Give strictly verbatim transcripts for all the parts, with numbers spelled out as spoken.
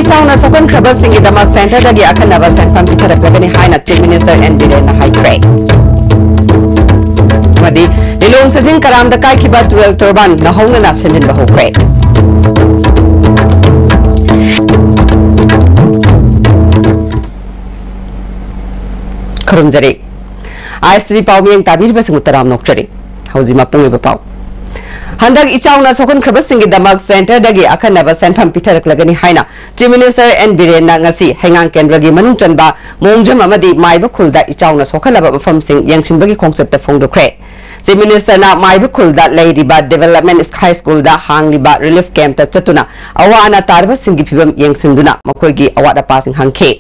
ꯏꯆꯥꯎꯅ ꯁꯣꯛꯍꯟꯈ꯭ꯔꯕꯁꯤꯡꯒꯤꯗꯃꯛ ꯁꯦꯟꯇꯔꯗꯒꯤ ꯑꯈꯟꯅꯕ ꯁꯦꯟꯐꯝ ꯄꯤꯊꯔꯛꯂꯒꯅꯤ ꯍꯥꯏꯅ ꯆꯤꯐ ꯃꯤꯅꯤꯁꯇꯔ ꯑꯦꯟ ꯕꯤꯔꯦꯟꯅ ꯍꯥꯏꯈ꯭ꯔꯦ꯫ ꯑꯃꯗꯤ ꯂꯤꯂꯣꯡ ꯆꯥꯖꯤꯡ ꯀꯔꯥꯝꯗ ꯀꯥꯏꯈꯤꯕ ꯇꯨꯔꯦꯜ ꯇꯣꯔꯕꯥꯟ ꯅꯧꯍꯧꯅꯅ ꯁꯦꯝꯖꯤꯟꯕ ꯍꯧꯈ꯭ꯔꯦ꯫ ꯈꯨꯔꯨꯝꯖꯔꯤ꯫ ꯑꯥꯏ ꯑꯦꯁ ꯇꯤ ꯚꯤ ꯄꯥꯎ ꯃꯤꯠꯌꯦꯡ ꯇꯥꯕꯤꯔꯤꯕꯁꯤꯡꯕꯨ ꯇꯔꯥꯝꯅ ꯑꯣꯛꯆꯔꯤ꯫ ꯍꯧꯖꯤꯛ ꯃꯄꯨꯡ ꯑꯣꯏꯕ ꯄꯥꯎ꯫ ꯍꯟꯗꯛ ꯏꯆꯥꯎꯅ ꯁꯣꯛꯍꯟꯈ꯭ꯔꯕꯁꯤꯡꯒꯤꯗꯃꯛ ꯁꯦꯟꯇꯔꯗꯒꯤ ꯑꯈꯟꯅꯕ ꯁꯦꯟꯐꯝ ꯄꯤꯊꯔꯛꯂꯒꯅꯤ ꯍꯥꯏꯅ ꯆꯤꯐ ꯃꯤꯅꯤꯁꯇꯔ ꯑꯦꯟ ꯕꯤꯔꯦꯟꯅ ꯉꯁꯤ ꯍꯩꯉꯥꯡ ꯀꯦꯟꯗ꯭ꯔꯒꯤ ꯃꯅꯨꯡ ꯆꯟꯕ ꯃꯣꯡꯖꯝ ꯑꯃꯗꯤ ꯃꯥꯏꯕ ꯈꯨꯜꯗ ꯏꯆꯥꯎꯅ ꯁꯣꯛꯍꯜꯂꯕ ꯃꯐꯝꯁꯤꯡ ꯌꯦꯡꯁꯤꯟꯕꯒꯤ ꯈꯣꯡꯆꯠꯇ ꯐꯣꯡꯗꯣꯛꯈ꯭ꯔꯦ꯫ ꯆꯤꯐ ꯃꯤꯅꯤꯁꯇꯔꯅ ꯃꯥꯏꯕ ꯈꯨꯜꯗ ꯂꯩꯔꯤꯕ ꯗꯤꯕꯦꯂꯞꯃꯦꯟ ꯍꯥꯏ ꯁ꯭ꯀꯨꯜꯗ ꯍꯥꯡꯂꯤꯕ ꯔꯤꯂꯤꯐ ꯀꯦꯝꯞꯇ ꯆꯠꯇꯨꯅ ꯑꯋꯥ ꯑꯅꯥ ꯇꯥꯔꯕꯁꯤꯡꯒꯤ ꯐꯤꯕꯝ ꯌꯦꯡꯁꯤꯟꯗꯨꯅ ꯃꯈꯣꯏꯒꯤ ꯑꯋꯥꯠ ꯑꯄꯥꯁꯤꯡ ꯍꯪꯈꯤ꯫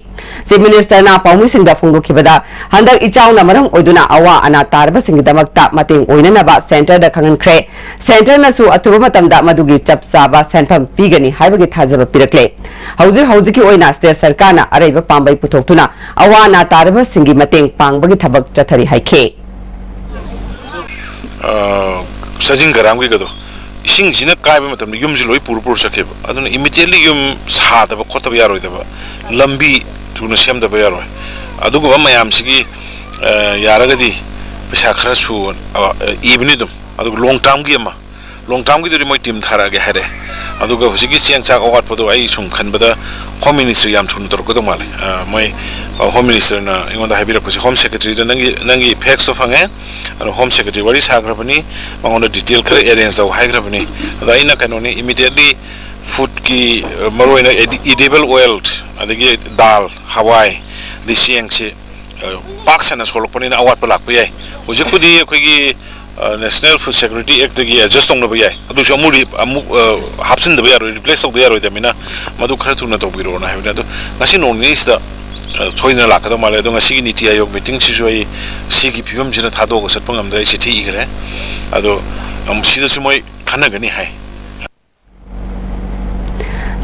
ꯆꯤꯐ ꯃꯤꯅꯤꯁꯇꯔꯅ ꯄꯥꯎꯃꯤꯁꯤꯡꯗ ꯐꯣꯡꯗꯣꯛꯈꯤꯕꯗ, ꯍꯟꯗꯛ ꯏꯆꯥꯎꯅ ꯃꯔꯝ ꯑꯣꯏꯗꯨꯅ ꯑꯋꯥ ꯑꯅꯥ ꯇꯥꯔꯕꯁꯤꯡꯒꯤꯗꯃꯛꯇ ꯃꯇꯦꯡ ꯑꯣꯏꯅꯅꯕ ꯁꯦꯟꯇꯔꯗ ꯈꯪꯍꯟꯈ꯭ꯔꯦ꯫ ꯁꯦꯟꯇꯔꯅꯁꯨ ꯑꯊꯨꯕ ꯃꯇꯝꯗ ꯃꯗꯨꯒꯤ ꯆꯞ ꯆꯥꯕ ꯁꯦꯟꯐꯝ ꯄꯤꯒꯅꯤ ꯍꯥꯏꯕꯒꯤ ꯊꯥꯖꯕ ꯄꯤꯔꯛꯂꯦ꯫ ꯍꯧꯖꯤꯛ ꯍꯧꯖꯤꯛꯀꯤ ꯑꯣꯏꯅ ꯁ꯭ꯇꯦꯠ ꯁꯔꯀꯥꯔꯅ ꯑꯔꯩꯕ ꯄꯥꯝꯕꯩ ꯄꯨꯊꯣꯛꯇꯨꯅ ꯑꯋꯥ ꯑꯅꯥ ꯇꯥꯔꯕꯁꯤꯡꯒꯤ ꯃꯇꯦꯡ ꯄꯥꯡꯕꯒꯤ ꯊꯕꯛ ꯆꯠꯊꯔꯤ ꯍꯥꯏꯈꯤ꯫ ꯑ, ꯆꯥꯖꯤꯡ ꯀꯔꯥꯝꯒꯤꯒꯗꯣ, ꯏꯁꯤꯡꯁꯤꯅ ꯀꯥꯏꯕ ꯃꯇꯝꯗ ꯌꯨꯝꯁꯤ ꯂꯣꯏ ꯄꯨꯔ ꯄꯨꯔ ꯆꯠꯈꯤꯕ꯫ ꯑꯗꯨꯅ immediately ꯌꯨꯝ ꯁꯥꯗꯕ ꯈꯣꯠꯇꯕ ꯌꯥꯔꯣꯏꯗꯕ, ꯂꯝꯕꯤ ꯊꯨꯅ ꯁꯦꯝꯗꯕ ꯌꯥꯔꯣꯏ꯫ ꯑꯗꯨꯒꯨꯝꯕ ꯃꯌꯥꯝꯁꯤꯒꯤ, ꯑ, ꯌꯥꯔꯒꯗꯤ ꯄꯩꯁꯥ ꯈꯔꯁꯨ, ꯑ, ꯏꯕꯅꯤ ꯑꯗꯨꯝ꯫ ꯑꯗꯨꯒ long termꯒꯤ ꯑꯃ, long termꯒꯤꯗꯨꯗꯤ ꯃꯣꯏ team ꯊꯥꯔꯛꯑꯒꯦ ꯍꯥꯏꯔꯛꯑꯦ꯫ ꯑꯗꯨꯒ ꯍꯧꯖꯤꯛꯀꯤ ꯆꯦꯡ ꯆꯥꯛ ꯑꯋꯥꯠꯄꯗꯣ ꯑꯩ ꯁꯨꯝ ꯈꯟꯕꯗ Home Ministry ꯌꯥꯝ ꯊꯨꯅ ꯇꯧꯔꯛꯀꯗꯧ ꯃꯥꯜꯂꯦ꯫ ꯑ, ꯃꯣꯏ, ꯑ, Home Ministryꯅ ꯑꯩꯉꯣꯟꯗ ꯍꯥꯏꯕꯤꯔꯛꯄꯁꯦ, Home Secretaryꯗ ꯅꯪꯒꯤ, ꯅꯪꯒꯤ faxꯇꯣ ꯐꯪꯉꯦ, ꯑꯗꯣ Home Secretary ꯋꯥꯔꯤ ꯁꯥꯈ꯭ꯔꯕꯅꯤ, ꯃꯉꯣꯟꯗ detail ꯈꯔ arrange ꯇꯧ ꯍꯥꯏꯈ꯭ꯔꯕꯅꯤ꯫ ꯑꯗꯣ ꯑꯩꯅ ꯀꯩꯅꯣꯅꯤ, immediately foodꯀꯤ, ꯑ, ꯃꯔꯨꯑꯣꯏꯅ edi-, edible oil, ꯑꯗꯒꯤ ꯗꯥꯜ, ꯍꯋꯥꯏ, ꯑꯗꯩ ꯆꯦꯡꯁꯤ, ꯑ, ꯄꯥꯛ ꯁꯟꯅ ꯁꯣꯛꯂꯛꯄꯅꯤꯅ ꯑꯋꯥꯠꯄ ꯂꯥꯛꯄ ꯌꯥꯏ꯫ ꯍꯧꯖꯤꯛꯄꯨꯗꯤ ꯑꯩꯈꯣꯏꯒꯤ, ꯑ, National Food Security Actꯒꯤ adjust ꯇꯧꯅꯕ ꯌꯥꯏ, ꯑꯗꯨꯁꯨ ꯑꯃꯨꯛ ꯔꯤ-, ꯑꯃꯨꯛ, ꯑ, ꯍꯥꯞꯆꯤꯟꯗꯕ ꯌꯥꯔꯣꯏ, replace ꯇꯧꯗ ꯌꯥꯔꯣꯏꯗꯕꯅꯤꯅ ꯃꯗꯨ ꯈꯔ ꯊꯨꯅ ꯇꯧꯕꯤꯔꯛꯑꯣꯅ ꯍꯥꯏꯕꯅꯤ꯫ ꯑꯗꯣ ꯉꯁꯤ ꯅꯣꯡ ꯅꯤꯅꯤꯁꯤꯗ, ꯑ, ꯁꯣꯏꯗꯅ ꯂꯥꯛꯀꯗꯧ ꯃꯥꯜꯂꯦ꯫ ꯑꯗꯣ ꯉꯁꯤꯒꯤ ꯅꯤꯇꯤ ꯑꯥꯌꯣꯒ meetingꯁꯤꯁꯨ ꯑꯩ ꯁꯤꯒꯤ ꯐꯤꯕꯝꯁꯤꯅ ꯊꯥꯗꯣꯛꯑꯒ ꯆꯠꯄ ꯉꯝꯗ꯭ꯔꯦ, ꯑꯩ ꯆꯤꯊꯤ ꯏꯈ꯭ꯔꯦ꯫ ꯑꯗꯣ, ꯑꯝ, ꯁꯤꯗꯁꯨ ꯃꯣꯏ ꯈꯟꯅꯒꯅꯤ ꯍꯥꯏ꯫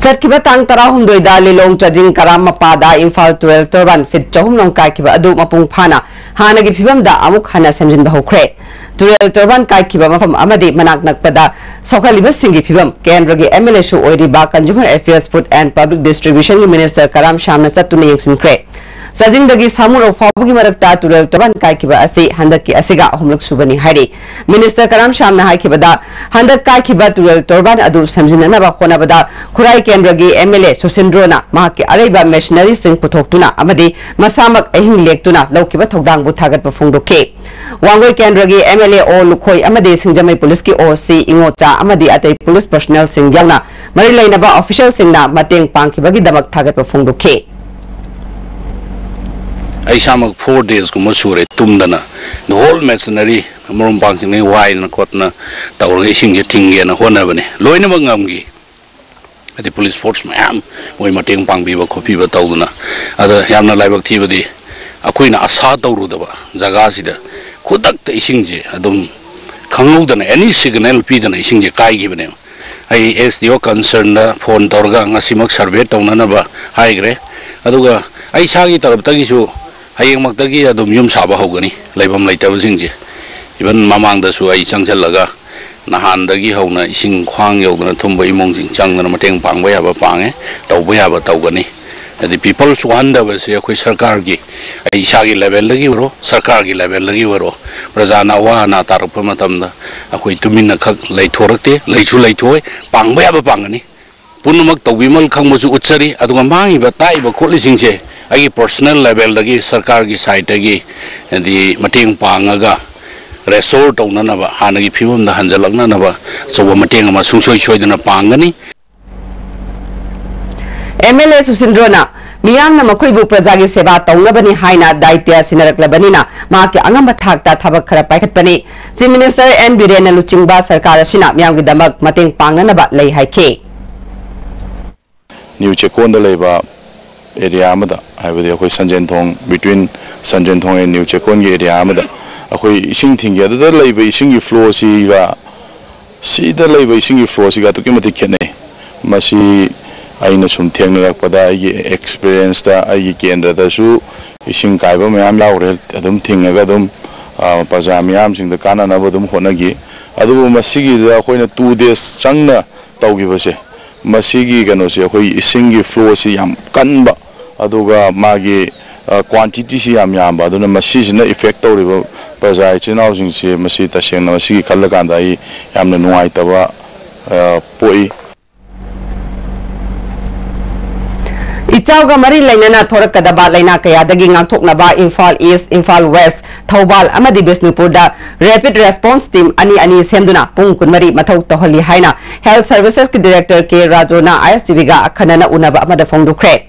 ꯆꯠꯈꯤꯕ ꯇꯥꯡ ꯇꯔꯥꯍꯨꯝꯗꯣꯏꯗ ꯂꯤꯂꯣꯡ ꯆꯥꯖꯤꯡ ꯀꯔꯥꯝ ꯃꯄꯥꯗ ꯏꯝꯐꯥꯜ ꯇꯨꯔꯦꯜ ꯇꯣꯔꯕꯥꯟ ꯐꯤꯠ ꯆꯍꯨꯝ ꯂꯣꯝ ꯀꯥꯏꯈꯤꯕ ꯑꯗꯨ ꯃꯄꯨꯡ ꯐꯥꯅ ꯍꯥꯟꯅꯒꯤ ꯐꯤꯕꯝꯗ ꯑꯃꯨꯛ ꯍꯟꯅ ꯁꯦꯝꯖꯤꯟꯕ ꯍꯧꯈ꯭ꯔꯦ꯫ ꯇꯨꯔꯦꯜ ꯇꯣꯔꯕꯥꯟ ꯀꯥꯏꯈꯤꯕ ꯃꯐꯝ ꯑꯃꯗꯤ ꯃꯅꯥꯛ ꯅꯛꯄꯗ ꯁꯣꯛꯍꯜꯂꯤꯕꯁꯤꯡꯒꯤ ꯐꯤꯚꯝ ꯀꯦꯟꯗ꯭ꯔꯒꯤ MLAꯁꯨ ꯑꯣꯏꯔꯤꯕ Consumer Affairs, Food and Public Distributionꯒꯤ Minister ꯀꯔꯥꯝ ꯁ꯭ꯌꯥꯝꯅ ꯆꯠꯇꯨꯅ ꯌꯦꯡꯁꯤꯟꯈ꯭ꯔꯦ꯫ ꯆꯥꯖꯤꯡꯗꯒꯤ ꯁꯥꯃꯨꯔꯧ ꯐꯥꯎꯕꯒꯤ ꯃꯔꯛꯇ ꯇꯨꯔꯦꯜ ꯇꯣꯔꯕꯥꯟ ꯀꯥꯏꯈꯤꯕ ꯑꯁꯤ ꯍꯟꯗꯛꯀꯤ ꯑꯁꯤꯒ ꯑꯍꯨꯝꯂꯛ ꯁꯨꯕꯅꯤ ꯍꯥꯏꯔꯤ꯫ Minister ꯀꯔꯥꯝ ꯁ꯭ꯌꯥꯝꯅ ꯍꯥꯏꯈꯤꯕꯗ, ꯍꯟꯗꯛ ꯀꯥꯏꯈꯤꯕ ꯇꯨꯔꯦꯜ ꯇꯣꯔꯕꯥꯟ ꯑꯗꯨ ꯁꯦꯝꯖꯤꯟꯅꯅꯕ ꯍꯣꯠꯅꯕꯗ ꯈꯨꯔꯥꯏ ꯀꯦꯟꯗ꯭ꯔꯒꯤ MLA ꯁꯨꯁꯤꯟꯗ꯭ꯔꯣꯅ ꯃꯍꯥꯛꯀꯤ ꯑꯔꯩꯕ machineryꯁꯤꯡ ꯄꯨꯊꯣꯛꯇꯨꯅ ꯑꯃꯗꯤ ꯃꯁꯥꯃꯛ ꯑꯍꯤꯡ ꯂꯦꯛꯇꯨꯅ ꯂꯧꯈꯤꯕ ꯊꯧꯗꯥꯡꯕꯨ ꯊꯥꯒꯠꯄ ꯐꯣꯡꯗꯣꯛꯈꯤ꯫ ꯋꯥꯡꯒꯣꯏ ꯀꯦꯟꯗ꯭ꯔꯒꯤ MLA ꯑꯣ ꯂꯨꯈꯣꯏ ꯑꯃꯗꯤ ꯁꯤꯡꯖꯃꯩ ꯄꯨꯂꯤꯁꯀꯤ OC ꯏꯉꯣꯆꯥ ꯑꯃꯗꯤ ꯑꯇꯩ ꯄꯨꯂꯤꯁ personnelꯁꯤꯡ ꯌꯥꯎꯅ ꯃꯔꯤ ꯂꯩꯅꯕ officialꯁꯤꯡꯅ ꯃꯇꯦꯡ ꯄꯥꯡꯈꯤꯕꯒꯤꯗꯃꯛ ꯊꯥꯒꯠꯄ ꯐꯣꯡꯗꯣꯛꯈꯤ꯫ ꯑꯩ ꯏꯁꯥꯃꯛ four daysꯀꯨꯝꯕ ꯁꯨꯔꯦ ꯇꯨꯝꯗꯅ, the whole machinery, ꯃꯔꯨꯝ ꯃꯄꯥꯡꯁꯤꯡꯗꯒꯤ ꯋꯥꯏꯗꯅ ꯈꯣꯠꯇꯅ ꯇꯧꯔꯒ ꯏꯁꯤꯡꯁꯦ ꯊꯤꯡꯒꯦꯅ ꯍꯣꯠꯅꯕꯅꯤ꯫ ꯂꯣꯏꯅꯃꯛ ꯉꯝꯈꯤ꯫ ꯍꯥꯏꯗꯤ police force ꯃꯌꯥꯝ ꯃꯣꯏ ꯃꯇꯦꯡ ꯄꯥꯡꯕꯤꯕ ꯈꯣꯠꯄꯤꯕ ꯇꯧꯗꯅ꯫ ꯑꯗ ꯌꯥꯝꯅ ꯂꯥꯏꯕꯛ ꯊꯤꯕꯗꯤ, ꯑꯩꯈꯣꯏꯅ ꯑꯁꯥ ꯇꯧꯔꯨꯗꯕ ꯖꯒꯥꯁꯤꯗ ꯈꯨꯗꯛꯇ ꯏꯁꯤꯡꯁꯦ ꯑꯗꯨꯝ ꯈꯪꯍꯧꯗꯅ any signal ꯄꯤꯗꯅ ꯏꯁꯤꯡꯁꯦ ꯀꯥꯏꯈꯤꯕꯅꯦꯕ꯫ ꯑꯩ SDO concernꯗ phone ꯇꯧꯔꯒ ꯉꯁꯤꯃꯛ survey ꯇꯧꯅꯅꯕ ꯍꯥꯏꯈ꯭ꯔꯦ꯫ ꯑꯗꯨꯒ ꯑꯩ ꯏꯁꯥꯒꯤ ꯇꯔꯞꯇꯒꯤꯁꯨ ꯍꯌꯦꯡꯃꯛꯇꯒꯤ ꯑꯗꯨꯝ ꯌꯨꯝ ꯁꯥꯕ ꯍꯧꯒꯅꯤ, ꯂꯩꯐꯝ ꯂꯩꯇꯕꯁꯤꯡꯁꯦ꯫ Even ꯃꯃꯥꯡꯗꯁꯨ ꯑꯩ ꯆꯪꯁꯤꯜꯂꯒ ꯅꯍꯥꯟꯗꯒꯤ ꯍꯧꯅ ꯏꯁꯤꯡ ꯈ꯭ꯋꯥꯡ ꯌꯧꯗꯅ ꯊꯨꯝꯕ ꯏꯃꯨꯡꯁꯤꯡ ꯆꯪꯗꯅ ꯃꯇꯦꯡ ꯄꯥꯡꯕ ꯌꯥꯕ ꯄꯥꯡꯉꯦ, ꯇꯧꯕ ꯌꯥꯕ ꯇꯧꯒꯅꯤ꯫ ꯍꯥꯏꯗꯤ people ꯁꯣꯛꯍꯟꯗꯕꯁꯦ ꯑꯩꯈꯣꯏ ꯁꯔꯀꯥꯔꯒꯤ, ꯑꯩ ꯏꯁꯥꯒꯤ levelꯗꯒꯤ ꯑꯣꯏꯔꯣ, ꯁꯔꯀꯥꯔꯒꯤ levelꯗꯒꯤ ꯑꯣꯏꯔꯣ, ꯄ꯭ꯔꯖꯥꯅ ꯑꯋꯥ ꯑꯅꯥ ꯇꯥꯔꯛꯄ ꯃꯇꯝꯗ ꯑꯩꯈꯣꯏ ꯇꯨꯃꯤꯟꯅ ꯈꯛ ꯂꯩꯊꯣꯔꯛꯇꯦ, ꯂꯩꯁꯨ ꯂꯩꯊꯣꯛꯑꯣꯏ, ꯄꯥꯡꯕ ꯌꯥꯕ ꯄꯥꯡꯒꯅꯤ꯫ ꯄꯨꯝꯅꯃꯛ ꯇꯧꯕꯤꯃꯜ ꯈꯪꯕꯁꯨ ꯎꯠꯆꯔꯤ꯫ ꯑꯗꯨꯒ ꯃꯥꯡꯉꯤꯕ ꯇꯥꯛꯏꯕ ꯈꯣꯠꯂꯤꯁꯤꯡꯁꯦ ꯑꯩꯒꯤ personal levelꯗꯒꯤ, ꯁꯔꯀꯥꯔꯒꯤ sideꯇꯒꯤ, ꯍꯥꯏꯗꯤ ꯃꯇꯦꯡ ꯄꯥꯡꯉꯒ restore ꯇꯧꯅꯅꯕ, ꯍꯥꯟꯅꯒꯤ ꯐꯤꯕꯝꯗ ꯍꯟꯖꯜꯂꯛꯅꯅꯕ ꯑꯆꯧꯕ ꯃꯇꯦꯡ ꯑꯃ ꯁꯨꯡꯁꯣꯏ ꯁꯣꯏꯗꯅ ꯄꯥꯡꯒꯅꯤ꯫ MLA ꯁꯨꯁꯤꯟꯗ꯭ꯔꯣꯅ ꯃꯤꯌꯥꯝꯅ ꯃꯈꯣꯏꯕꯨ ꯄ꯭ꯔꯖꯥꯒꯤ ꯁꯦꯕꯥ ꯇꯧꯅꯕꯅꯤ ꯍꯥꯏꯅ ꯗꯥꯏꯇ꯭ꯌ ꯁꯤꯟꯅꯔꯛꯂꯕꯅꯤꯅ ꯃꯍꯥꯛꯀꯤ ꯑꯉꯝꯕ ꯊꯥꯛꯇ ꯊꯕꯛ ꯈꯔ ꯄꯥꯏꯈꯠꯄꯅꯤ꯫ Chief Minister N ꯕꯤꯔꯦꯟꯅ ꯂꯨꯆꯤꯡꯕ ꯁꯔꯀꯥꯔ ꯑꯁꯤꯅ ꯃꯤꯌꯥꯝꯒꯤꯗꯃꯛ ꯃꯇꯦꯡ ꯄꯥꯡꯅꯅꯕ ꯂꯩ ꯍꯥꯏꯈꯤ꯫ ꯅ꯭ꯌꯨ ꯆꯦꯛꯀꯣꯟꯗ ꯂꯩꯕ area ꯑꯃꯗ, ꯍꯥꯏꯕꯗꯤ ꯑꯩꯈꯣꯏ ꯁꯟꯖꯦꯟꯊꯣꯡ, between ꯁꯟꯖꯦꯟꯊꯣꯡ and ꯅ꯭ꯌꯨ ꯆꯦꯛꯀꯣꯟꯒꯤ area ꯑꯃꯗ ꯑꯩꯈꯣꯏ ꯏꯁꯤꯡ ꯊꯤꯡꯈꯤ꯫ ꯑꯗꯨꯗ ꯂꯩꯕ ꯏꯁꯤꯡꯒꯤ flowꯁꯤꯒ ꯁꯤꯗ ꯂꯩꯕ ꯏꯁꯤꯡꯒꯤ flowꯁꯤꯒ ꯑꯗꯨꯛꯀꯤ ꯃꯇꯤꯛ ꯈꯦꯠꯅꯩ꯫ ꯃꯁꯤ ꯑꯩꯅ ꯁꯨꯝ ꯊꯦꯡꯅꯔꯛꯄꯗ, ꯑꯩꯒꯤ experienceꯇ, ꯑꯩꯒꯤ ꯀꯦꯟꯗ꯭ꯔꯗꯁꯨ ꯏꯁꯤꯡ ꯀꯥꯏꯕ ꯃꯌꯥꯝ ꯌꯥꯎꯔꯦ꯫ ꯑꯗꯨꯝ ꯊꯤꯡꯉꯒ ꯑꯗꯨꯝ, ꯑ, ꯄ꯭ꯔꯖꯥ ꯃꯤꯌꯥꯝꯁꯤꯡꯗ ꯀꯥꯟꯅꯅꯕ ꯑꯗꯨꯝ ꯍꯣꯠꯅꯈꯤ꯫ ꯑꯗꯨꯕꯨ ꯃꯁꯤꯒꯤꯗ ꯑꯩꯈꯣꯏꯅ two days ꯆꯪꯅ ꯇꯧꯈꯤꯕꯁꯦ, ꯃꯁꯤꯒꯤ ꯀꯩꯅꯣꯁꯦ, ꯑꯩꯈꯣꯏ ꯏꯁꯤꯡꯒꯤ flow ꯁꯤ ꯌꯥꯝ ꯀꯟꯕ, ꯑꯗꯨꯒ ꯃꯥꯒꯤ, ꯑ, quantity ꯁꯤ ꯌꯥꯝ ꯌꯥꯝꯕ, ꯑꯗꯨꯅ ꯃꯁꯤꯁꯤꯅ effect ꯇꯧꯔꯤꯕ ꯄ꯭ꯔꯖꯥ ꯏꯆꯤꯟ ꯏꯅꯥꯎꯁꯤꯡꯁꯦ, ꯃꯁꯤ ꯇꯁꯦꯡꯅ ꯃꯁꯤꯒꯤ ꯈꯜꯂꯀꯥꯟꯗ ꯑꯩ ꯌꯥꯝꯅ ꯅꯨꯡꯉꯥꯏꯇꯕ, ꯑ, ꯄꯣꯛꯏ꯫ ꯏꯆꯥꯎꯒ ꯃꯔꯤ ꯂꯩꯅꯅ ꯊꯣꯔꯛꯀꯗꯕ ꯂꯩꯅꯥ ꯀꯌꯥꯗꯒꯤ ꯉꯥꯛꯊꯣꯛꯅꯕ ꯏꯝꯐꯥꯜ ꯏꯁ꯭ꯠ, ꯏꯝꯐꯥꯜ ꯋꯦꯁ꯭ꯠ, ꯊꯧꯕꯥꯜ ꯑꯃꯗꯤ ꯕꯤꯁꯅꯨꯄꯨꯔꯗ rapid response team ꯑꯅꯤ ꯑꯅꯤ ꯁꯦꯝꯗꯨꯅ ꯄꯨꯡ ꯀꯨꯟꯃꯔꯤ ꯃꯊꯧ ꯇꯧꯍꯜꯂꯤ ꯍꯥꯏꯅ Health Services ꯀꯤ Director ꯀꯦ ꯔꯥꯖꯨꯅ ꯑꯥꯏ ꯑꯦꯁ ꯇꯤ ꯚꯤꯒ ꯑꯈꯟꯅꯅ ꯎꯅꯕ ꯑꯃꯗ ꯐꯣꯡꯗꯣꯛꯈ꯭ꯔꯦ꯫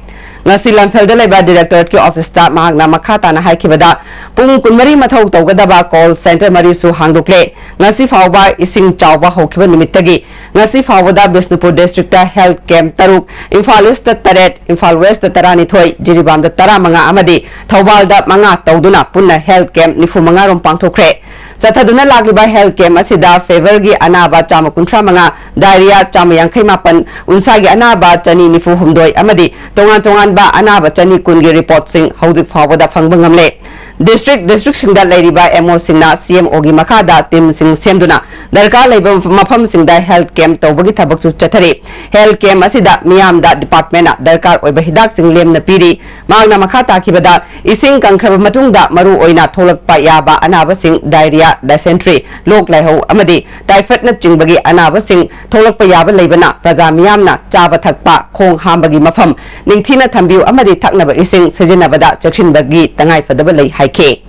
ꯉꯁꯤ ꯂꯝꯐꯦꯜꯗ ꯂꯩꯕ Directorate ꯀꯤ office ꯇ ꯃꯍꯥꯛꯅ ꯃꯈꯥ ꯇꯥꯅ ꯍꯥꯏꯈꯤꯕꯗ, ꯄꯨꯡ ꯀꯨꯟꯃꯔꯤ ꯃꯊꯧ ꯇꯧꯒꯗꯕ call centre ꯃꯔꯤꯁꯨ ꯍꯥꯡꯗꯣꯛꯂꯦ꯫ ꯉꯁꯤ ꯐꯥꯎꯕ ꯏꯁꯤꯡ ꯆꯥꯎꯕ ꯍꯧꯈꯤꯕ ꯅꯨꯃꯤꯠꯇꯒꯤ ꯉꯁꯤ ꯐꯥꯎꯕꯗ ꯕꯤꯁꯅꯨꯄꯨꯔ district ꯇ health camp ꯇꯔꯨꯛ, ꯏꯝꯐꯥꯜ ꯏꯁ꯭ꯠꯇ ꯇꯔꯦꯠ, ꯏꯝꯐꯥꯜ ꯋꯦꯁ꯭ꯠꯇ ꯇꯔꯥꯅꯤꯊꯣꯏ, ꯖꯤꯔꯤꯕꯥꯝꯗ ꯇꯔꯥꯃꯉꯥ ꯑꯃꯗꯤ ꯊꯧꯕꯥꯜꯗ ꯃꯉꯥ ꯇꯧꯗꯨꯅ ꯄꯨꯟꯅ health camp ꯅꯤꯐꯨ ꯃꯉꯥ ꯔꯣꯝ ꯄꯥꯡꯊꯣꯛꯈ꯭ꯔꯦ꯫ ꯆꯠꯊꯗꯨꯅ ꯂꯥꯛꯂꯤꯕ health camp ꯑꯁꯤꯗ fever ꯒꯤ ꯑꯅꯥꯕ ꯆꯥꯝꯃ ꯀꯨꯟꯊ꯭ꯔꯥ ꯃꯉꯥ, diarrhoea ꯆꯥꯝꯃ ꯌꯥꯡꯈꯩ ꯃꯥꯄꯟ, ꯎꯟꯁꯥꯒꯤ ꯑꯅꯥꯕ ꯆꯅꯤ ꯅꯤꯐꯨ ꯍꯨꯝꯗꯣꯏ ꯑꯃꯗꯤ ꯇꯣꯉꯥꯟ ꯇꯣꯉꯥꯟꯕ ꯑꯅꯥꯕ ꯆꯅꯤ ꯀꯨꯟꯒꯤ report ꯁꯤꯡ ꯍꯧꯖꯤꯛ ꯐꯥꯎꯕꯗ ꯐꯪꯕ ꯉꯝꯂꯦ꯫ District district ꯁꯤꯡꯗ ꯂꯩꯔꯤꯕ M O ꯁꯤꯡꯅ C M O ꯒꯤ ꯃꯈꯥꯗ team ꯁꯤꯡ ꯁꯦꯝꯗꯨꯅ ꯗꯔꯀꯥꯔ ꯂꯩꯕ ꯃꯐꯝꯁꯤꯡꯗ health camp ꯇꯧꯕꯒꯤ ꯊꯕꯛꯁꯨ ꯆꯠꯊꯔꯤ꯫ Health camp ꯑꯁꯤꯗ ꯃꯤꯌꯥꯝꯗ department ꯅ ꯗꯔꯀꯥꯔ ꯑꯣꯏꯕ ꯍꯤꯗꯥꯛꯁꯤꯡ ꯂꯦꯝꯅ ꯄꯤꯔꯤ꯫ ꯃꯍꯥꯛꯅ ꯃꯈꯥ ꯇꯥꯈꯤꯕꯗ, ꯏꯁꯤꯡ ꯀꯪꯈ꯭ꯔꯕ ꯃꯇꯨꯡꯗ ꯃꯔꯨ ꯑꯣꯏꯅ ꯊꯣꯛꯂꯛꯄ ꯌꯥꯕ ꯑꯅꯥꯕꯁꯤꯡ diarrhoea, dysentery, ꯂꯣꯛ ꯂꯥꯏꯍꯧ ꯑꯃꯗꯤ typhoid ꯅꯆꯤꯡꯕꯒꯤ ꯑꯅꯥꯕꯁꯤꯡ ꯊꯣꯛꯂꯛꯄ ꯌꯥꯕ ꯂꯩꯕꯅ ꯄ꯭ꯔꯖꯥ ꯃꯤꯌꯥꯝꯅ ꯆꯥꯕ ꯊꯛꯄ, ꯈꯣꯡ ꯍꯥꯝꯕꯒꯤ ꯃꯐꯝ ꯅꯤꯡꯊꯤꯅ ꯊꯝꯕꯤꯌꯨ ꯑꯃꯗꯤ ꯊꯛꯅꯕ ꯏꯁꯤꯡ ꯁꯤꯖꯤꯟꯅꯕꯗ ꯆꯦꯛꯁꯤꯟꯕꯒꯤ ꯇꯉꯥꯏꯐꯗꯕ ꯂꯩ ꯍꯥꯏꯈꯤ꯫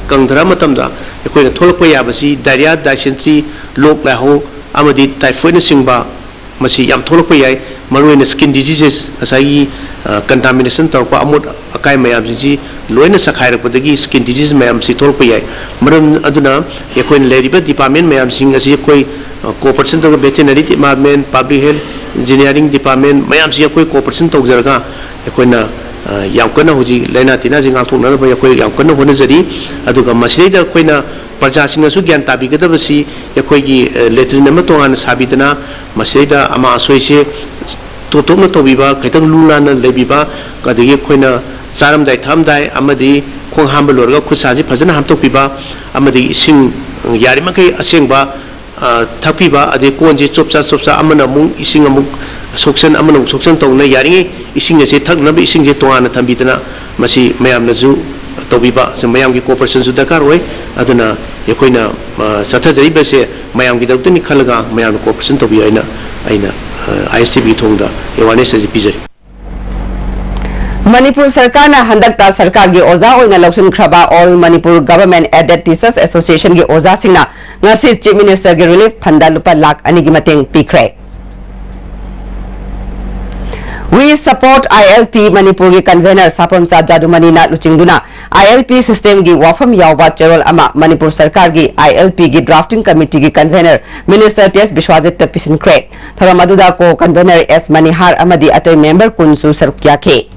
ꯀꯪꯊꯔꯛꯄ ꯃꯇꯝꯗ ꯑꯩꯈꯣꯏꯅ ꯊꯣꯛꯂꯛꯄ ꯌꯥꯕꯁꯤ diarrhoea, dysentery, ꯂꯣꯛ ꯂꯥꯏꯍꯧ ꯑꯃꯗꯤ typhoid ꯅꯆꯤꯡꯕ ꯃꯁꯤ ꯌꯥꯝ ꯊꯣꯛꯂꯛꯄ ꯌꯥꯏ꯫ ꯃꯔꯨꯑꯣꯏꯅ skin diseases, ꯉꯁꯥꯏꯒꯤ, ꯑ, contamination ꯇꯧꯔꯛꯄ ꯑꯃꯣꯠ ꯑꯀꯥꯏ ꯃꯌꯥꯝꯁꯤꯡꯁꯤ ꯂꯣꯏꯅ ꯆꯈꯥꯏꯔꯛꯄꯗꯒꯤ skin disease ꯃꯌꯥꯝꯁꯤ ꯊꯣꯛꯂꯛꯄ ꯌꯥꯏ꯫ ꯃꯔꯝ ꯑꯗꯨꯅ ꯑꯩꯈꯣꯏꯅ ꯂꯩꯔꯤꯕ department ꯃꯌꯥꯝꯁꯤꯡ ꯑꯁꯤ ꯑꯩꯈꯣꯏ, ꯑ, cooperation ꯇꯧꯔꯒ veterinary department, public health, engineering department ꯃꯌꯥꯝꯁꯤ ꯑꯩꯈꯣꯏ cooperation ꯇꯧꯖꯔꯒ ꯑꯩꯈꯣꯏꯅ, ꯑ, ꯌꯥꯝ ꯀꯟꯅ ꯍꯧꯖꯤꯛ ꯂꯥꯏꯅꯥ ꯇꯤꯟꯅꯥꯁꯤ ꯉꯥꯛꯊꯣꯛꯅꯅꯕ ꯑꯩꯈꯣꯏ ꯌꯥꯝ ꯀꯟꯅ ꯍꯣꯠꯅꯖꯔꯤ꯫ ꯑꯗꯨꯒ ꯃꯁꯤꯗꯩꯗ ꯑꯩꯈꯣꯏꯅ ꯄ꯭ꯔꯖꯥꯁꯤꯡꯅꯁꯨ ꯒ꯭ꯌꯥꯟ ꯇꯥꯕꯤꯒꯗꯕꯁꯤ, ꯑꯩꯈꯣꯏꯒꯤ, ꯑ, latrine ꯑꯃ ꯇꯣꯉꯥꯟꯅ ꯁꯥꯕꯤꯗꯅ ꯃꯁꯤꯗꯩꯗ ꯑꯃꯥꯡ ꯑꯁꯣꯏꯁꯦ ꯇꯣꯞ ꯇꯣꯞꯅ ꯇꯧꯕꯤꯕ, ꯈꯤꯇꯪ ꯂꯨ ꯅꯥꯟꯅ ꯂꯩꯕꯤꯕ, ꯑꯗꯒꯤ ꯑꯩꯈꯣꯏꯅ ꯆꯥꯔꯝꯗꯥꯏ ꯊꯛꯑꯝꯗꯥꯏ ꯑꯃꯗꯤ ꯈꯣꯡ ꯍꯥꯝꯕ ꯂꯣꯏꯔꯒ ꯈꯨꯠ ꯁꯥꯁꯤ ꯐꯖꯅ ꯍꯥꯝꯗꯣꯛꯄꯤꯕ, ꯑꯃꯗꯤ ꯏꯁꯤꯡ ꯌꯥꯔꯤꯃꯈꯩ ꯑꯁꯦꯡꯕ, ꯑ, ꯊꯛꯄꯤꯕ, ꯑꯗꯩ ꯀꯣꯟꯁꯦ ꯆꯣꯞꯆꯥ ꯆꯣꯞꯆꯥ, ꯑꯃꯅ ꯑꯃꯨꯛ ꯏꯁꯤꯡ ꯑꯃꯨꯛ ꯁꯣꯛꯆꯟ, ꯑꯃꯅ ꯑꯃꯨꯛ ꯁꯣꯛꯆꯟ ꯇꯧꯅ, ꯌꯥꯔꯤꯉꯩ ꯏꯁꯤꯡ ꯑꯁꯦ, ꯊꯛꯅꯕ ꯏꯁꯤꯡꯁꯦ ꯇꯣꯉꯥꯟꯅ ꯊꯝꯕꯤꯗꯅ, ꯃꯁꯤ ꯃꯌꯥꯝꯅꯁꯨ ꯇꯧꯕꯤꯕ, ꯃꯌꯥꯝꯒꯤ cooperation ꯁꯨ ꯗꯔꯀꯥꯔ ꯑꯣꯏ꯫ ꯑꯗꯨꯅ ꯑꯩꯈꯣꯏꯅ, ꯑ, ꯆꯠꯊꯖꯔꯤꯕꯁꯦ ꯃꯌꯥꯝꯒꯤꯗꯃꯛꯇꯅꯤ ꯈꯜꯂꯒ ꯃꯌꯥꯝꯅ cooperation ꯇꯧꯕꯤꯌꯨ ꯍꯥꯏꯅ ꯑꯩꯅ, ꯑ, ISTV ꯊꯣꯡꯗ awareness ꯑꯁꯤ ꯄꯤꯖꯔꯤ꯫ ꯃꯅꯤꯄꯨꯔ ꯁꯔꯀꯥꯔꯅ ꯍꯟꯗꯛꯇ ꯁꯔꯀꯥꯔꯒꯤ ꯑꯣꯖꯥ ꯑꯣꯏꯅ ꯂꯧꯁꯤꯟꯈ꯭ꯔꯕ All Manipur Government Aided Teachers Association ꯒꯤ ꯑꯣꯖꯥꯁꯤꯡꯅ ꯉꯁꯤ Chief Minister ꯒꯤ relief fund ꯗ ꯂꯨꯄꯥ ꯂꯥꯈ ꯑꯅꯤꯒꯤ ꯃꯇꯦꯡ ꯄꯤꯈ꯭ꯔꯦ꯫ We Support ILP ꯃꯅꯤꯄꯨꯔꯒꯤ convener ꯁꯥꯄꯝꯆꯥ ꯖꯥꯗꯨꯃꯅꯤꯅ ꯂꯨꯆꯤꯡꯗꯨꯅ ILP system ꯒꯤ ꯋꯥꯐꯝ ꯌꯥꯎꯕ ꯆꯦꯔꯣꯜ ꯑꯃ ꯃꯅꯤꯄꯨꯔ ꯁꯔꯀꯥꯔꯒꯤ ILP ꯒꯤ drafting committee ꯒꯤ convener Minister T S ꯕꯤꯁ꯭ꯋꯥꯖꯤꯠꯇ ꯄꯤꯁꯤꯟꯈ꯭ꯔꯦ꯫ ꯊꯧꯔꯝ ꯑꯗꯨꯗ co-convener S ꯃꯅꯤꯍꯥꯔ ꯑꯃꯗꯤ ꯑꯇꯩ member ꯀꯨꯟꯁꯨ ꯁꯔꯨꯛ ꯌꯥꯈꯤ꯫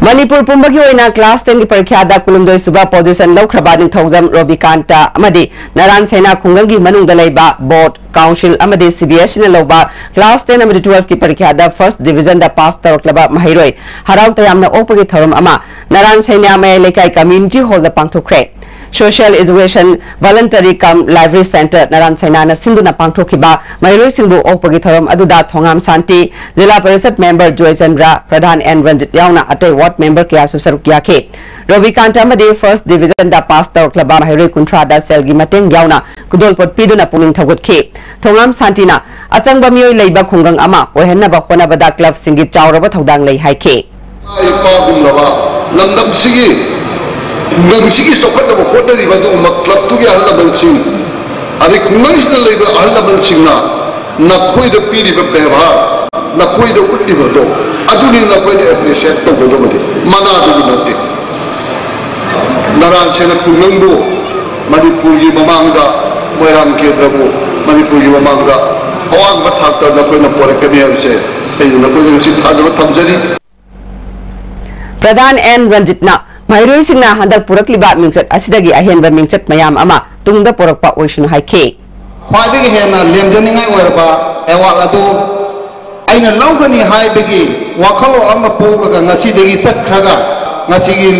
ꯃꯅꯤꯄꯨꯔ ꯄꯨꯝꯕꯒꯤ ꯑꯣꯏꯅ class ten ꯒꯤ ꯄꯔꯤꯈ꯭ꯌꯥꯗ ꯀꯨꯟꯍꯨꯝꯗꯣꯏ ꯁꯨꯕ position ꯂꯧꯈ꯭ꯔꯕ ꯅꯤꯡꯊꯧꯖꯝ ꯔꯣꯕꯤꯀꯥꯟꯇ ꯑꯃꯗꯤ ꯅꯔꯥꯟ ꯁꯩꯅꯥ ꯈꯨꯡꯒꯪꯒꯤ ꯃꯅꯨꯡꯗ ꯂꯩꯕ board, council ꯑꯃꯗꯤ CBSE ꯅ ꯂꯧꯕ class ten ꯑꯃꯗꯤ twelve ꯀꯤ ꯄꯔꯤꯈ꯭ꯌꯥꯗ first division ꯗ pass ꯇꯧꯔꯛꯂꯕ ꯃꯍꯩꯔꯣꯏ ꯍꯔꯥꯎ ꯇꯌꯥꯝꯅ ꯑꯣꯛꯄꯒꯤ ꯊꯧꯔꯝ ꯑꯃ ꯅꯔꯥꯟ ꯁꯩꯅꯥ ꯃꯌꯥꯏ ꯂꯩꯀꯥꯏ community hall ꯗ ꯄꯥꯡꯊꯣꯛꯈ꯭ꯔꯦ꯫ Social Education Voluntary cum Library Centre ꯅꯔꯥꯟ ꯁꯩꯅꯥꯅ ꯁꯤꯟꯗꯨꯅ ꯄꯥꯡꯊꯣꯛꯈꯤꯕ ꯃꯍꯩꯔꯣꯏꯁꯤꯡꯕꯨ ꯑꯣꯛꯄꯒꯤ ꯊꯧꯔꯝ ꯑꯗꯨꯗ ꯊꯣꯉꯥꯝ ꯁꯥꯟꯇꯤ, ꯖꯤꯂꯥ ꯄꯔꯤꯁꯠ member ꯖꯣꯏꯆꯟꯗ꯭ꯔ, ꯄ꯭ꯔꯙꯥꯟ ꯑꯦꯟ ꯔꯟꯖꯤꯠ ꯌꯥꯎꯅ ꯑꯇꯩ ward member ꯀꯌꯥꯁꯨ ꯁꯔꯨꯛ ꯌꯥꯈꯤ꯫ ꯔꯣꯕꯤꯀꯥꯟꯇ ꯑꯃꯗꯤ first division ꯗ pass ꯇꯧꯔꯛꯂꯕ ꯃꯍꯩꯔꯣꯏ ꯀꯨꯟꯊ꯭ꯔꯥꯗ ꯁꯦꯜꯒꯤ ꯃꯇꯦꯡ ꯌꯥꯎꯅ ꯈꯨꯗꯣꯜꯄꯣꯠ ꯄꯤꯗꯨꯅ ꯄꯨꯛꯅꯤꯡ ꯊꯧꯒꯠꯈꯤ꯫ ꯊꯣꯉꯥꯝ ꯁꯥꯟꯇꯤꯅ ꯑꯆꯪꯕ ꯃꯤꯑꯣꯏ ꯂꯩꯕ ꯈꯨꯡꯒꯪ ꯑꯃ ꯑꯣꯏꯍꯟꯅꯕ ꯍꯣꯠꯅꯕꯗ club ꯁꯤꯡꯒꯤ ꯆꯥꯎꯔꯕ ꯊꯧꯗꯥꯡ ꯂꯩ ꯍꯥꯏꯈꯤ꯫ ꯏꯃꯥ ꯏꯄꯥꯒꯨꯝꯂꯕ ꯂꯝꯗꯝꯁꯤꯒꯤ, ꯈꯨꯡꯒꯪꯁꯤꯒꯤ ꯆꯥꯎꯈꯠꯅꯕ ꯍꯣꯠꯅꯔꯤꯕ ꯑꯗꯨꯒꯨꯝꯕ club ꯇꯨꯒꯤ ꯑꯍꯜ ꯂꯃꯟꯁꯤꯡ, ꯑꯗꯩ ꯈꯨꯡꯒꯪꯁꯤꯗ ꯂꯩꯕ ꯑꯍꯜ ꯂꯃꯟꯁꯤꯡꯅ ꯅꯈꯣꯏꯗ ꯄꯤꯔꯤꯕ ꯕꯦꯕꯥꯔ, ꯅꯈꯣꯏꯗ ꯎꯠꯂꯤꯕꯗꯣ, ꯑꯗꯨꯅꯤ ꯅꯈꯣꯏꯗ appreciate ꯇꯧꯒꯗꯕꯗꯤ, ꯃꯅꯥꯗꯨꯒꯤ ꯅꯠꯇꯦ꯫ ꯅꯔꯥꯟ ꯁꯩꯅꯥ ꯈꯨꯡꯒꯪꯕꯨ ꯃꯅꯤꯄꯨꯔꯒꯤ ꯃꯃꯥꯡꯗ, ꯃꯣꯏꯔꯥꯡ ꯀꯦꯟꯗ꯭ꯔꯕꯨ ꯃꯅꯤꯄꯨꯔꯒꯤ ꯃꯃꯥꯡꯗ ꯑꯋꯥꯡꯕ ꯊꯥꯛꯇ ꯅꯈꯣꯏꯅ ꯄꯣꯔꯛꯀꯅꯤ ꯍꯥꯏꯕꯁꯦ ꯑꯩꯅ ꯅꯈꯣꯏꯗ ꯉꯁꯤ ꯊꯥꯖꯕ ꯊꯝꯖꯔꯤ꯫ ꯄ꯭ꯔꯙꯥꯟ ꯑꯦꯟ ꯔꯟꯖꯤꯠꯅ ꯃꯍꯩꯔꯣꯏꯁꯤꯡꯅ ꯍꯟꯗꯛ ꯄꯨꯔꯛꯂꯤꯕ ꯃꯤꯡꯆꯠ ꯑꯁꯤꯗꯒꯤ ꯑꯍꯦꯟꯕ ꯃꯤꯡꯆꯠ ꯃꯌꯥꯝ ꯑꯃ ꯇꯨꯡꯗ ꯄꯨꯔꯛꯄ ꯑꯣꯏꯁꯅꯨ ꯍꯥꯏꯈꯤ꯫ ꯈ꯭ꯋꯥꯏꯗꯒꯤ ꯍꯦꯟꯅ ꯂꯦꯝꯖꯅꯤꯡꯉꯥꯏ ꯑꯣꯏꯔꯕ award ꯑꯗꯨ ꯑꯩꯅ ꯂꯧꯒꯅꯤ ꯍꯥꯏꯕꯒꯤ ꯋꯥꯈꯜꯂꯣꯟ ꯑꯃ ꯄꯣꯛꯂꯒ ꯉꯁꯤꯗꯒꯤ ꯆꯠꯈ꯭ꯔꯒ ꯉꯁꯤꯒꯤ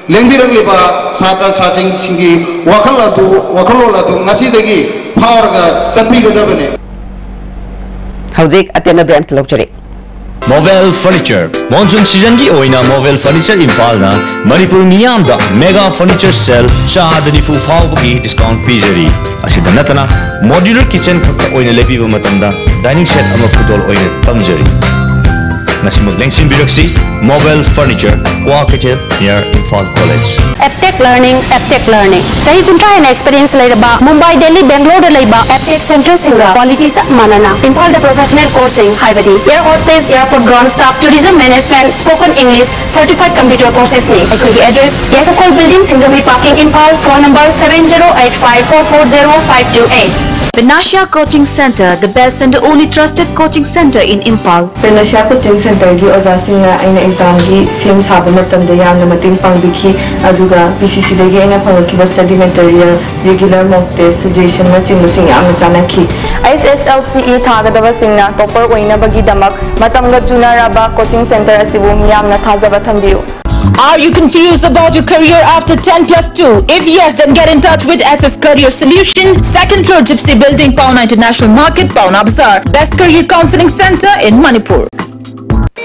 ꯂꯦꯡꯕꯤꯔꯛꯂꯤꯕ ꯁꯥꯇ꯭ꯔ ꯁꯥꯇ꯭ꯔꯤꯁꯤꯡꯒꯤ ꯋꯥꯈꯜ ꯑꯗꯨ, ꯋꯥꯈꯜꯂꯣꯟ ꯑꯗꯨ ꯉꯁꯤꯗꯒꯤ ꯐꯥꯎꯔꯒ ꯆꯠꯄꯤꯒꯗꯕꯅꯤ꯫ ꯍꯧꯖꯤꯛ ꯑꯇꯦꯟꯕ ꯕ꯭ꯔꯦꯛ ꯑꯃꯇ ꯂꯧꯖꯔꯤ꯫ Movel Furniture, ꯃꯣꯟꯁꯨꯟ ꯁꯤꯖꯟꯒꯤ ꯑꯣꯏꯅ Movel Furniture ꯏꯝꯐꯥꯜꯅ ꯃꯅꯤꯄꯨꯔ ꯃꯤꯌꯥꯝꯗ ꯃꯦꯒꯥ ꯐꯔꯅꯤꯆꯔ ꯁꯦꯜ ꯆꯥꯗ ꯅꯤꯐꯨ ꯐꯥꯎꯕꯒꯤ ꯗꯤꯁꯀꯥꯎꯟ ꯄꯤꯖꯔꯤ꯫ ꯑꯁꯤꯗ ꯅꯠꯇꯅ ꯃꯣꯗ꯭ꯌꯨꯂꯔ ꯀꯤꯆꯟ ꯈꯛꯇ ꯑꯣꯏꯅ ꯂꯩꯕꯤꯕ ꯃꯇꯝꯗ ꯗꯥꯏꯅꯤꯡ ꯁꯦꯠ ꯑꯃ ꯈꯨꯗꯣꯜ ꯑꯣꯏꯅ ꯇꯝꯖꯔꯤ꯫ ꯉꯁꯤꯃꯛ ꯂꯦꯡꯁꯤꯟꯕꯤꯔꯛꯁꯤ Movel Furniture, ꯀ꯭ꯋꯥ ꯀꯩꯊꯦꯜ, near Imphal College꯫ Aptech learning, Aptech learning. ꯆꯍꯤ ꯀꯨꯟꯊ꯭ꯔꯥ ꯍꯦꯟꯅ ꯑꯦꯛꯁꯄꯤꯔꯤꯌꯦꯟꯁ ꯂꯩꯔꯕ ꯃꯨꯝꯕꯥꯏ, ꯗꯦꯜꯂꯤ, ꯕꯦꯡꯒ꯭ꯂꯣꯔꯗ ꯂꯩꯕ ꯑꯦꯞꯇꯦꯛ ꯁꯦꯟꯇꯔꯁꯤꯡꯒ ꯀ꯭ꯋꯥꯂꯤꯇꯤ ꯆꯞ ꯃꯥꯟꯅꯅ ꯏꯝꯐꯥꯜꯗ ꯄ꯭ꯔꯣꯐꯦꯁꯅꯦꯜ ꯀꯣꯔꯁꯁꯤꯡ ꯍꯥꯏꯕꯗꯤ air hostess, airport ground staff, tourism management, spoken English, certified computer courses ꯅꯤ꯫ ꯑꯩꯈꯣꯏꯒꯤ address, ꯌꯥꯏꯐꯈꯣꯜ building, Singjamei parking, Imphal. Phone number seven zero eight five four four zero five two eight꯫ Panacea Coaching Center, the best and the only trusted coaching center in Imphal. Panacea Coaching Centerꯒꯤ ꯑꯣꯖꯥꯁꯤꯡꯅ ꯑꯩꯅ ꯑꯦꯛꯖꯥꯝꯒꯤ ꯁꯦꯝ ꯁꯥꯕ ꯃꯇꯝꯗ ꯌꯥꯝꯅ ꯃꯇꯦꯡ ꯄꯥꯡꯕꯤꯈꯤ, ꯑꯗꯨꯒ ꯄꯤ ꯁꯤ ꯁꯤꯗꯒꯤ ꯑꯩꯅ ꯐꯪꯂꯛꯈꯤꯕ study material, regular mock test, suggestionꯅꯆꯤꯡꯕꯁꯤꯡ ꯌꯥꯝꯅ ꯆꯥꯟꯅꯈꯤ꯫ ꯑꯩꯆ ꯑꯦꯁ ꯑꯦꯜ ꯁꯤ ꯏ ꯊꯥꯒꯗꯕꯁꯤꯡꯅ ꯇꯣꯞꯄꯔ ꯑꯣꯏꯅꯕꯒꯤꯗꯃꯛ ꯃꯇꯝꯒ ꯆꯨꯅꯔꯕ ꯀꯣꯆꯤꯡ ꯁꯦꯟꯇꯔ ꯑꯁꯤꯕꯨ ꯃꯤꯌꯥꯝꯅ ꯊꯥꯖꯕ ꯊꯝꯕꯤꯌꯨ꯫ Are you confused about your career after ten plus two? If yes, then get in touch with S S Career Solution, second floor Gypsy Building, Paona International Market, Paona Bazaar. Best career counseling center in Manipur.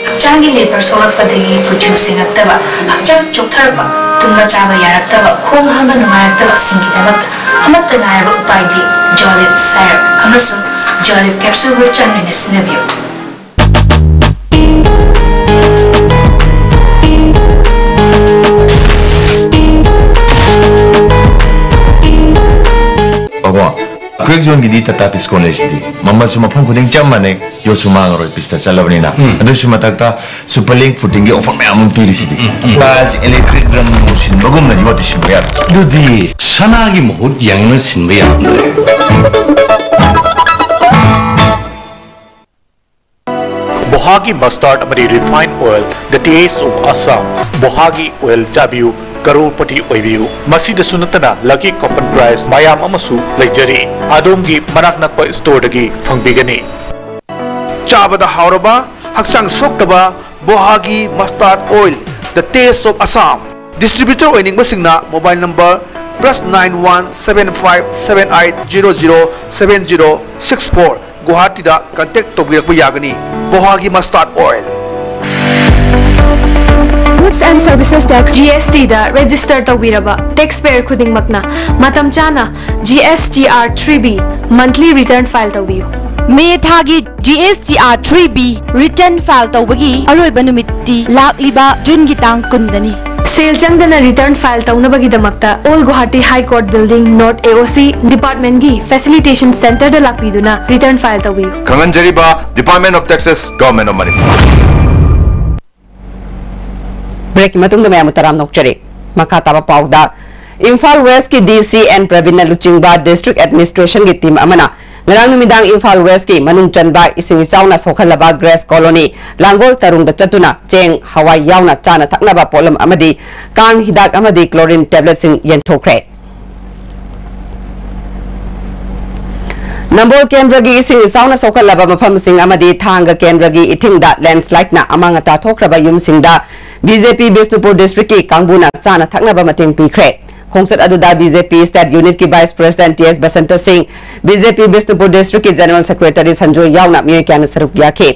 ꯍꯛꯆꯥꯡꯒꯤ labour ꯁꯣꯛꯂꯛꯄꯗꯒꯤ ꯀꯨꯆꯨ ꯁꯦꯡꯉꯛꯇꯕ, ꯍꯛꯆꯥꯡ ꯆꯣꯛꯊꯔꯛꯄ, ꯇꯨꯝꯕ ꯆꯥꯕ ꯌꯥꯔꯛꯇꯕ, ꯈꯣꯡ ꯍꯥꯝꯕ ꯅꯨꯡꯉꯥꯏꯔꯛꯇꯕꯁꯤꯡꯒꯤꯗꯃꯛꯇ ꯑꯃꯠꯇ ꯉꯥꯏꯔꯕ ꯎꯄꯥꯏꯗꯤ Jolib Syrup ꯑꯃꯁꯨꯡ Jolib Capsule Root Channel ꯑꯣꯏꯅ ꯁꯤꯖꯤꯟꯅꯕꯤꯌꯨ꯫ ꯄꯥꯕꯣ, ꯀ꯭ꯔꯦꯛ ꯖꯣꯟꯒꯤꯗꯤ ꯇꯥꯇꯥ ꯗꯤꯁꯀꯥꯎꯟ ꯂꯩꯁꯤꯗꯤ꯫ ꯃꯃꯜꯁꯨ ꯃꯐꯝ ꯈꯨꯗꯤꯡ ꯆꯞ ꯃꯥꯟꯅꯩ, ꯌꯣꯠꯁꯨ ꯃꯥꯡꯉꯔꯣꯏ, ꯄꯤꯁꯇ ꯆꯠꯂꯕꯅꯤꯅ꯫ ꯑꯗꯨꯁꯨ ꯃꯊꯛꯇ ꯁꯨꯄꯔ ꯂꯤꯡ ꯐꯨꯇꯤꯡꯒꯤ ꯑꯣꯐꯔ ꯃꯌꯥꯝ ꯑꯃ ꯄꯤꯔꯤꯁꯤꯗꯤ꯫ ꯇꯥꯏꯜꯁ, ꯏꯂꯦꯛꯇ꯭ꯔꯤꯛ, ꯔꯪ ꯅꯨꯡ ꯁꯤꯟꯕꯒꯨꯝꯅ ꯌꯣꯠꯇꯤ ꯁꯤꯟꯕ ꯌꯥꯔꯦ꯫ ꯑꯗꯨꯗꯤ ꯁꯅꯥꯒꯤ ꯃꯍꯨꯠ ꯌꯦꯡꯅ ꯁꯤꯟꯕ ꯌꯥꯔꯝꯗ꯭ꯔꯦ꯫ ꯕꯣꯍꯥꯒꯤ ꯃꯁꯇꯥꯔꯗ ꯑꯃꯗꯤ refine oil, The Taste of Assam꯫ ꯕꯣꯍꯥꯒꯤ ꯑꯣꯏꯜ ꯆꯥꯕꯤꯌꯨ, ꯀꯔꯣꯔꯄꯇꯤ ꯑꯣꯏꯕꯤꯌꯨ꯫ ꯃꯁꯤꯗꯁꯨ ꯅꯠꯇꯅ ꯂꯛꯀꯤ ꯀꯣꯄꯟ ꯄ꯭ꯔꯥꯏꯖ ꯃꯌꯥꯝ ꯑꯃꯁꯨ ꯂꯩꯖꯔꯤ꯫ ꯑꯗꯣꯝꯒꯤ ꯃꯅꯥꯛ ꯅꯛꯄ ꯁ꯭ꯇꯣꯔꯗꯒꯤ ꯐꯪꯕꯤꯒꯅꯤ꯫ ꯆꯥꯕꯗ ꯍꯥꯎꯔꯕ, ꯍꯛꯆꯥꯡ ꯁꯣꯛꯇꯕ ꯕꯣꯍꯥꯒꯤ mustard oil, The Taste of Assam꯫ Distributor ꯑꯣꯏꯅꯤꯡꯕꯁꯤꯡꯅ mobile number plus nine one seven five seven eight zero zero seven zero six four, ꯒꯨꯋꯥꯍꯥꯇꯤꯗ contact ꯇꯧꯕꯤꯔꯛꯄ ꯌꯥꯒꯅꯤ꯫ ꯕꯣꯍꯥꯒꯤ mustard oil꯫ Goods and Services Tax, G S T the register ꯇꯧꯕꯤꯔꯕ taxpayer ꯈꯨꯗꯤꯡꯃꯛꯅ ꯃꯇꯝ ꯆꯥꯅ G S T R three B monthly return file ꯇꯧꯕꯤꯌꯨ꯫ ꯃꯦ ꯊꯥꯒꯤ G S T R three B return file ꯇꯧꯕꯒꯤ ꯑꯔꯣꯏꯕ ꯅꯨꯃꯤꯠꯇꯤ ꯂꯥꯛꯂꯤꯕ ꯖꯨꯟꯒꯤ ꯇꯥꯡ ꯀꯨꯟꯗꯅꯤ꯫ ꯁꯦꯜ ꯆꯪꯗꯅ return file ꯇꯧꯅꯕꯒꯤꯗꯃꯛꯇ Old Guwahati High Court Building, North A O C department ꯒꯤ facilitation center ꯗ ꯂꯥꯛꯄꯤꯗꯨꯅ return file ꯇꯧꯕꯤꯌꯨ꯫ ꯈꯪꯍꯟꯖꯔꯤꯕ, Department of Taxes, Government of Manipur꯫ Break ꯀꯤ ꯃꯇꯨꯡꯗ ꯃꯌꯥꯝꯕꯨ ꯇꯔꯥꯝꯅ ꯑꯣꯛꯆꯔꯤ꯫ ꯃꯈꯥ ꯇꯥꯕ ꯄꯥꯎꯗ, ꯏꯝꯐꯥꯜ West ꯀꯤ D C N ꯄ꯭ꯔꯕꯤꯟꯅ ꯂꯨꯆꯤꯡꯕ District Administration ꯒꯤ team ꯑꯃꯅ ꯉꯔꯥꯡ ꯅꯨꯃꯤꯗꯥꯡ ꯏꯝꯐꯥꯜ West ꯀꯤ ꯃꯅꯨꯡ ꯆꯟꯕ ꯏꯁꯤꯡ ꯏꯆꯥꯎꯅ ꯁꯣꯛꯍꯜꯂꯕ Grace Colony ꯂꯥꯡꯒꯣꯜ ꯇꯔꯨꯡꯗ ꯆꯠꯇꯨꯅ ꯆꯦꯡ, ꯍꯋꯥꯏ ꯌꯥꯎꯅ ꯆꯥꯅ ꯊꯛꯅꯕ ꯄꯣꯠꯂꯝ ꯑꯃꯗꯤ ꯀꯥꯡ ꯍꯤꯗꯥꯛ ꯑꯃꯗꯤ chlorine tablet ꯁꯤꯡ ꯌꯦꯟꯊꯣꯛꯈ꯭ꯔꯦ꯫ ꯅꯝꯕꯣꯜ ꯀꯦꯟꯗ꯭ꯔꯒꯤ ꯏꯁꯤꯡ ꯏꯆꯥꯎꯅ ꯁꯣꯛꯍꯜꯂꯕ ꯃꯐꯝꯁꯤꯡ ꯑꯃꯗꯤ ꯊꯥꯡꯒ ꯀꯦꯟꯗ꯭ꯔꯒꯤ ꯏꯊꯤꯡꯗ landslide ꯅ ꯑꯃꯥꯡ ꯑꯇꯥ ꯊꯣꯛꯈ꯭ꯔꯕ ꯌꯨꯝꯁꯤꯡꯗ B J P Bishnupur district ꯀꯤ ꯀꯥꯡꯕꯨꯅ ꯆꯥꯅ ꯊꯛꯅꯕ ꯃꯇꯦꯡ ꯄꯤꯈ꯭ꯔꯦ꯫ ꯈꯣꯡꯆꯠ ꯑꯗꯨꯗ B J P state unit ꯀꯤ vice president T S Basanta ꯁꯤꯡ, B J P Bishnupur district ꯀꯤ general secretary ꯁꯟꯖꯣꯏ ꯌꯥꯎꯅ ꯃꯤꯑꯣꯏ ꯀꯌꯥꯅ ꯁꯔꯨꯛ ꯌꯥꯈꯤ꯫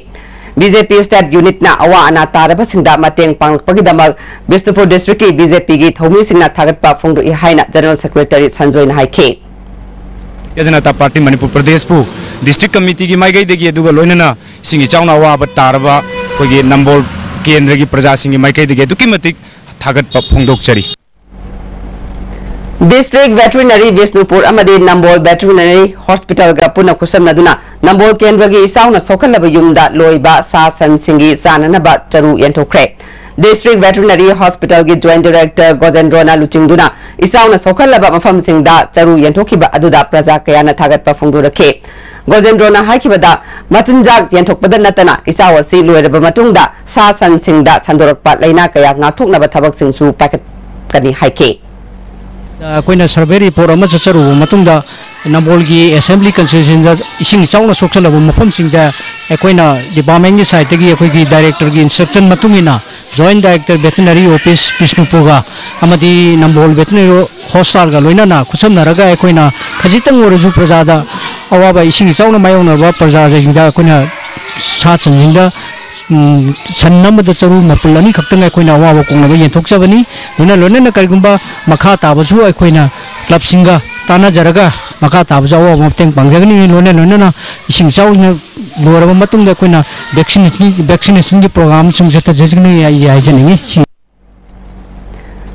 B J P state unit ꯅ ꯑꯋꯥ ꯑꯅꯥ ꯇꯥꯔꯕꯁꯤꯡꯗ ꯃꯇꯦꯡ ꯄꯥꯡꯂꯛꯄꯒꯤꯗꯃꯛ ꯕꯤꯁꯅꯨꯄꯨꯔ district ꯀꯤ B J P ꯒꯤ ꯊꯧꯃꯤꯁꯤꯡꯅ ꯊꯥꯒꯠꯄ ꯐꯣꯡꯗꯣꯛꯏ ꯍꯥꯏꯅ general secretary ꯁꯟꯖꯣꯏꯅ ꯍꯥꯏꯈꯤ꯫ Bharatiya Janata party Manipur ꯄ꯭ꯔꯗꯦꯁꯄꯨ district committee ꯒꯤ ꯃꯥꯏꯀꯩꯗꯒꯤ, ꯑꯗꯨꯒ ꯂꯣꯏꯅꯅ ꯏꯁꯤꯡ ꯏꯆꯥꯎꯅ ꯑꯋꯥꯕ ꯇꯥꯔꯕ ꯑꯩꯈꯣꯏꯒꯤ ꯅꯝꯕꯣꯜ ꯀꯦꯟꯗ꯭ꯔꯒꯤ ꯄ꯭ꯔꯖꯥꯁꯤꯡꯒꯤ ꯃꯥꯏꯀꯩꯗꯒꯤ ꯑꯗꯨꯛꯀꯤ ꯃꯇꯤꯛ ꯊꯥꯒꯠꯄ ꯐꯣꯡꯗꯣꯛꯆꯔꯤ꯫ District Veterinary ꯕꯤꯁꯅꯨꯄꯨꯔ ꯑꯃꯗꯤ ꯅꯝꯕꯣꯜ Veterinary Hospital ꯒ ꯄꯨꯟꯅ ꯈꯨꯠꯁꯝꯅꯗꯨꯅ ꯅꯝꯕꯣꯜ ꯀꯦꯟꯗ꯭ꯔꯒꯤ ꯏꯆꯥꯎꯅ ꯁꯣꯛꯍꯜꯂꯕ ꯌꯨꯝꯗ ꯂꯣꯏꯕ ꯁꯥ ꯁꯟꯁꯤꯡꯒꯤ ꯆꯥꯅꯅꯕ ꯆꯔꯨ ꯌꯦꯟꯊꯣꯛꯈ꯭ꯔꯦ꯫ District Veterinary Hospital ꯒꯤ joint director ꯒꯣꯖꯦꯟꯗ꯭ꯔꯣꯅ ꯂꯨꯆꯤꯡꯗꯨꯅ ꯏꯆꯥꯎꯅ ꯁꯣꯛꯍꯜꯂꯕ ꯃꯐꯝꯁꯤꯡꯗ ꯆꯔꯨ ꯌꯦꯟꯊꯣꯛꯈꯤꯕ ꯑꯗꯨꯗ ꯄ꯭ꯔꯖꯥ ꯀꯌꯥꯅ ꯊꯥꯒꯠꯄ ꯐꯣꯡꯗꯣꯔꯛꯈꯤ꯫ ꯒꯣꯖꯦꯟꯗ꯭ꯔꯣꯅ ꯍꯥꯏꯈꯤꯕꯗ, ꯃꯆꯤꯟꯖꯥꯛ ꯌꯦꯟꯊꯣꯛꯄꯗ ꯅꯠꯇꯅ ꯏꯆꯥꯎ ꯑꯁꯤ ꯂꯣꯏꯔꯕ ꯃꯇꯨꯡꯗ ꯁꯥ ꯁꯟꯁꯤꯡꯗ ꯁꯟꯗꯣꯔꯛꯄ ꯂꯥꯏꯅꯥ ꯀꯌꯥ ꯉꯥꯛꯊꯣꯛꯅꯕ ꯊꯕꯛꯁꯤꯡꯁꯨ ꯄꯥꯏꯈꯠꯀꯅꯤ ꯍꯥꯏꯈꯤ꯫ ꯑꯩꯈꯣꯏꯅ survey report ꯑꯃ ꯆꯠꯆꯔꯨꯕ ꯃꯇꯨꯡꯗ, ꯅꯝꯕꯣꯜꯒꯤ ꯑꯦꯁꯦꯝꯕ꯭ꯂꯤ ꯀꯟꯁꯇꯤꯇ꯭ꯌꯨꯁꯟꯗ ꯏꯁꯤꯡ ꯏꯆꯥꯎꯅ ꯁꯣꯛꯆꯜꯂꯕ ꯃꯐꯝꯁꯤꯡꯗ ꯑꯩꯈꯣꯏꯅ ꯗꯤꯄꯥꯔꯠꯃꯦꯟꯒꯤ ꯁꯥꯏꯠꯇꯒꯤ ꯑꯩꯈꯣꯏꯒꯤ ꯗꯥꯏꯔꯦꯛꯇꯔꯒꯤ ꯏꯟꯁꯇ꯭ꯔꯛꯁꯟ ꯃꯇꯨꯡ ꯏꯟꯅ ꯖꯣꯏꯟꯠ ꯗꯥꯏꯔꯦꯛꯇꯔ ꯚꯦꯇꯤꯅꯔꯤ ꯑꯣꯐꯤꯁ ꯕꯤꯁꯅꯨꯄꯨꯔꯒ ꯑꯃꯗꯤ ꯅꯝꯕꯣꯜ ꯚꯦꯇꯤꯅꯔꯤ ꯍꯣꯁꯄꯤꯇꯥꯜꯒ ꯂꯣꯏꯅꯅ ꯈꯨꯠꯁꯝꯅꯔꯒ ꯑꯩꯈꯣꯏꯅ ꯈꯖꯤꯛꯇꯪ ꯑꯣꯏꯔꯁꯨ ꯄ꯭ꯔꯖꯥꯗ ꯑꯋꯥꯕ ꯏꯁꯤꯡ ꯏꯆꯥꯎꯅ ꯃꯥꯌꯣꯛꯅꯔꯕ ꯄ꯭ꯔꯖꯥꯁꯤꯡꯗ ꯑꯩꯈꯣꯏꯅ ꯁꯥ ꯁꯟꯁꯤꯡꯗ ꯎꯝ, ꯁꯟ ꯑꯃꯗ ꯆꯔꯨ ꯃꯄꯨꯜ ꯑꯅꯤꯈꯛꯇꯪ ꯑꯩꯈꯣꯏꯅ ꯑꯋꯥꯕ ꯀꯣꯛꯅꯕ ꯌꯦꯟꯊꯣꯛꯆꯕꯅꯤ꯫ ꯂꯣꯏꯅ ꯂꯣꯏꯅꯅ ꯀꯔꯤꯒꯨꯝꯕ ꯃꯈꯥ ꯇꯥꯕꯁꯨ ꯑꯩꯈꯣꯏꯅ ꯀ꯭ꯂꯕꯁꯤꯡꯒ ꯇꯥꯟꯅꯖꯔꯒ ꯃꯈꯥ ꯇꯥꯕꯁꯨ ꯑꯋꯥꯕ ꯃꯇꯦꯡ ꯄꯥꯡꯖꯒꯅꯤ꯫ ꯂꯣꯏꯅ ꯂꯣꯏꯅꯅ ꯏꯁꯤꯡ ꯏꯆꯥꯎꯅ ꯂꯣꯏꯔꯕ ꯃꯇꯨꯡꯗ ꯑꯩꯈꯣꯏꯅ ꯚꯦꯛꯁꯤꯅꯦꯁꯟ, ꯚꯦꯛꯁꯤꯅꯦꯁꯟꯒꯤ ꯄ꯭ꯔꯣꯒ꯭ꯔꯥꯝꯁꯤꯡ ꯆꯠꯊꯖꯒꯅꯤ ꯑꯩ ꯍꯥꯏꯖꯅꯤꯡꯉꯤ꯫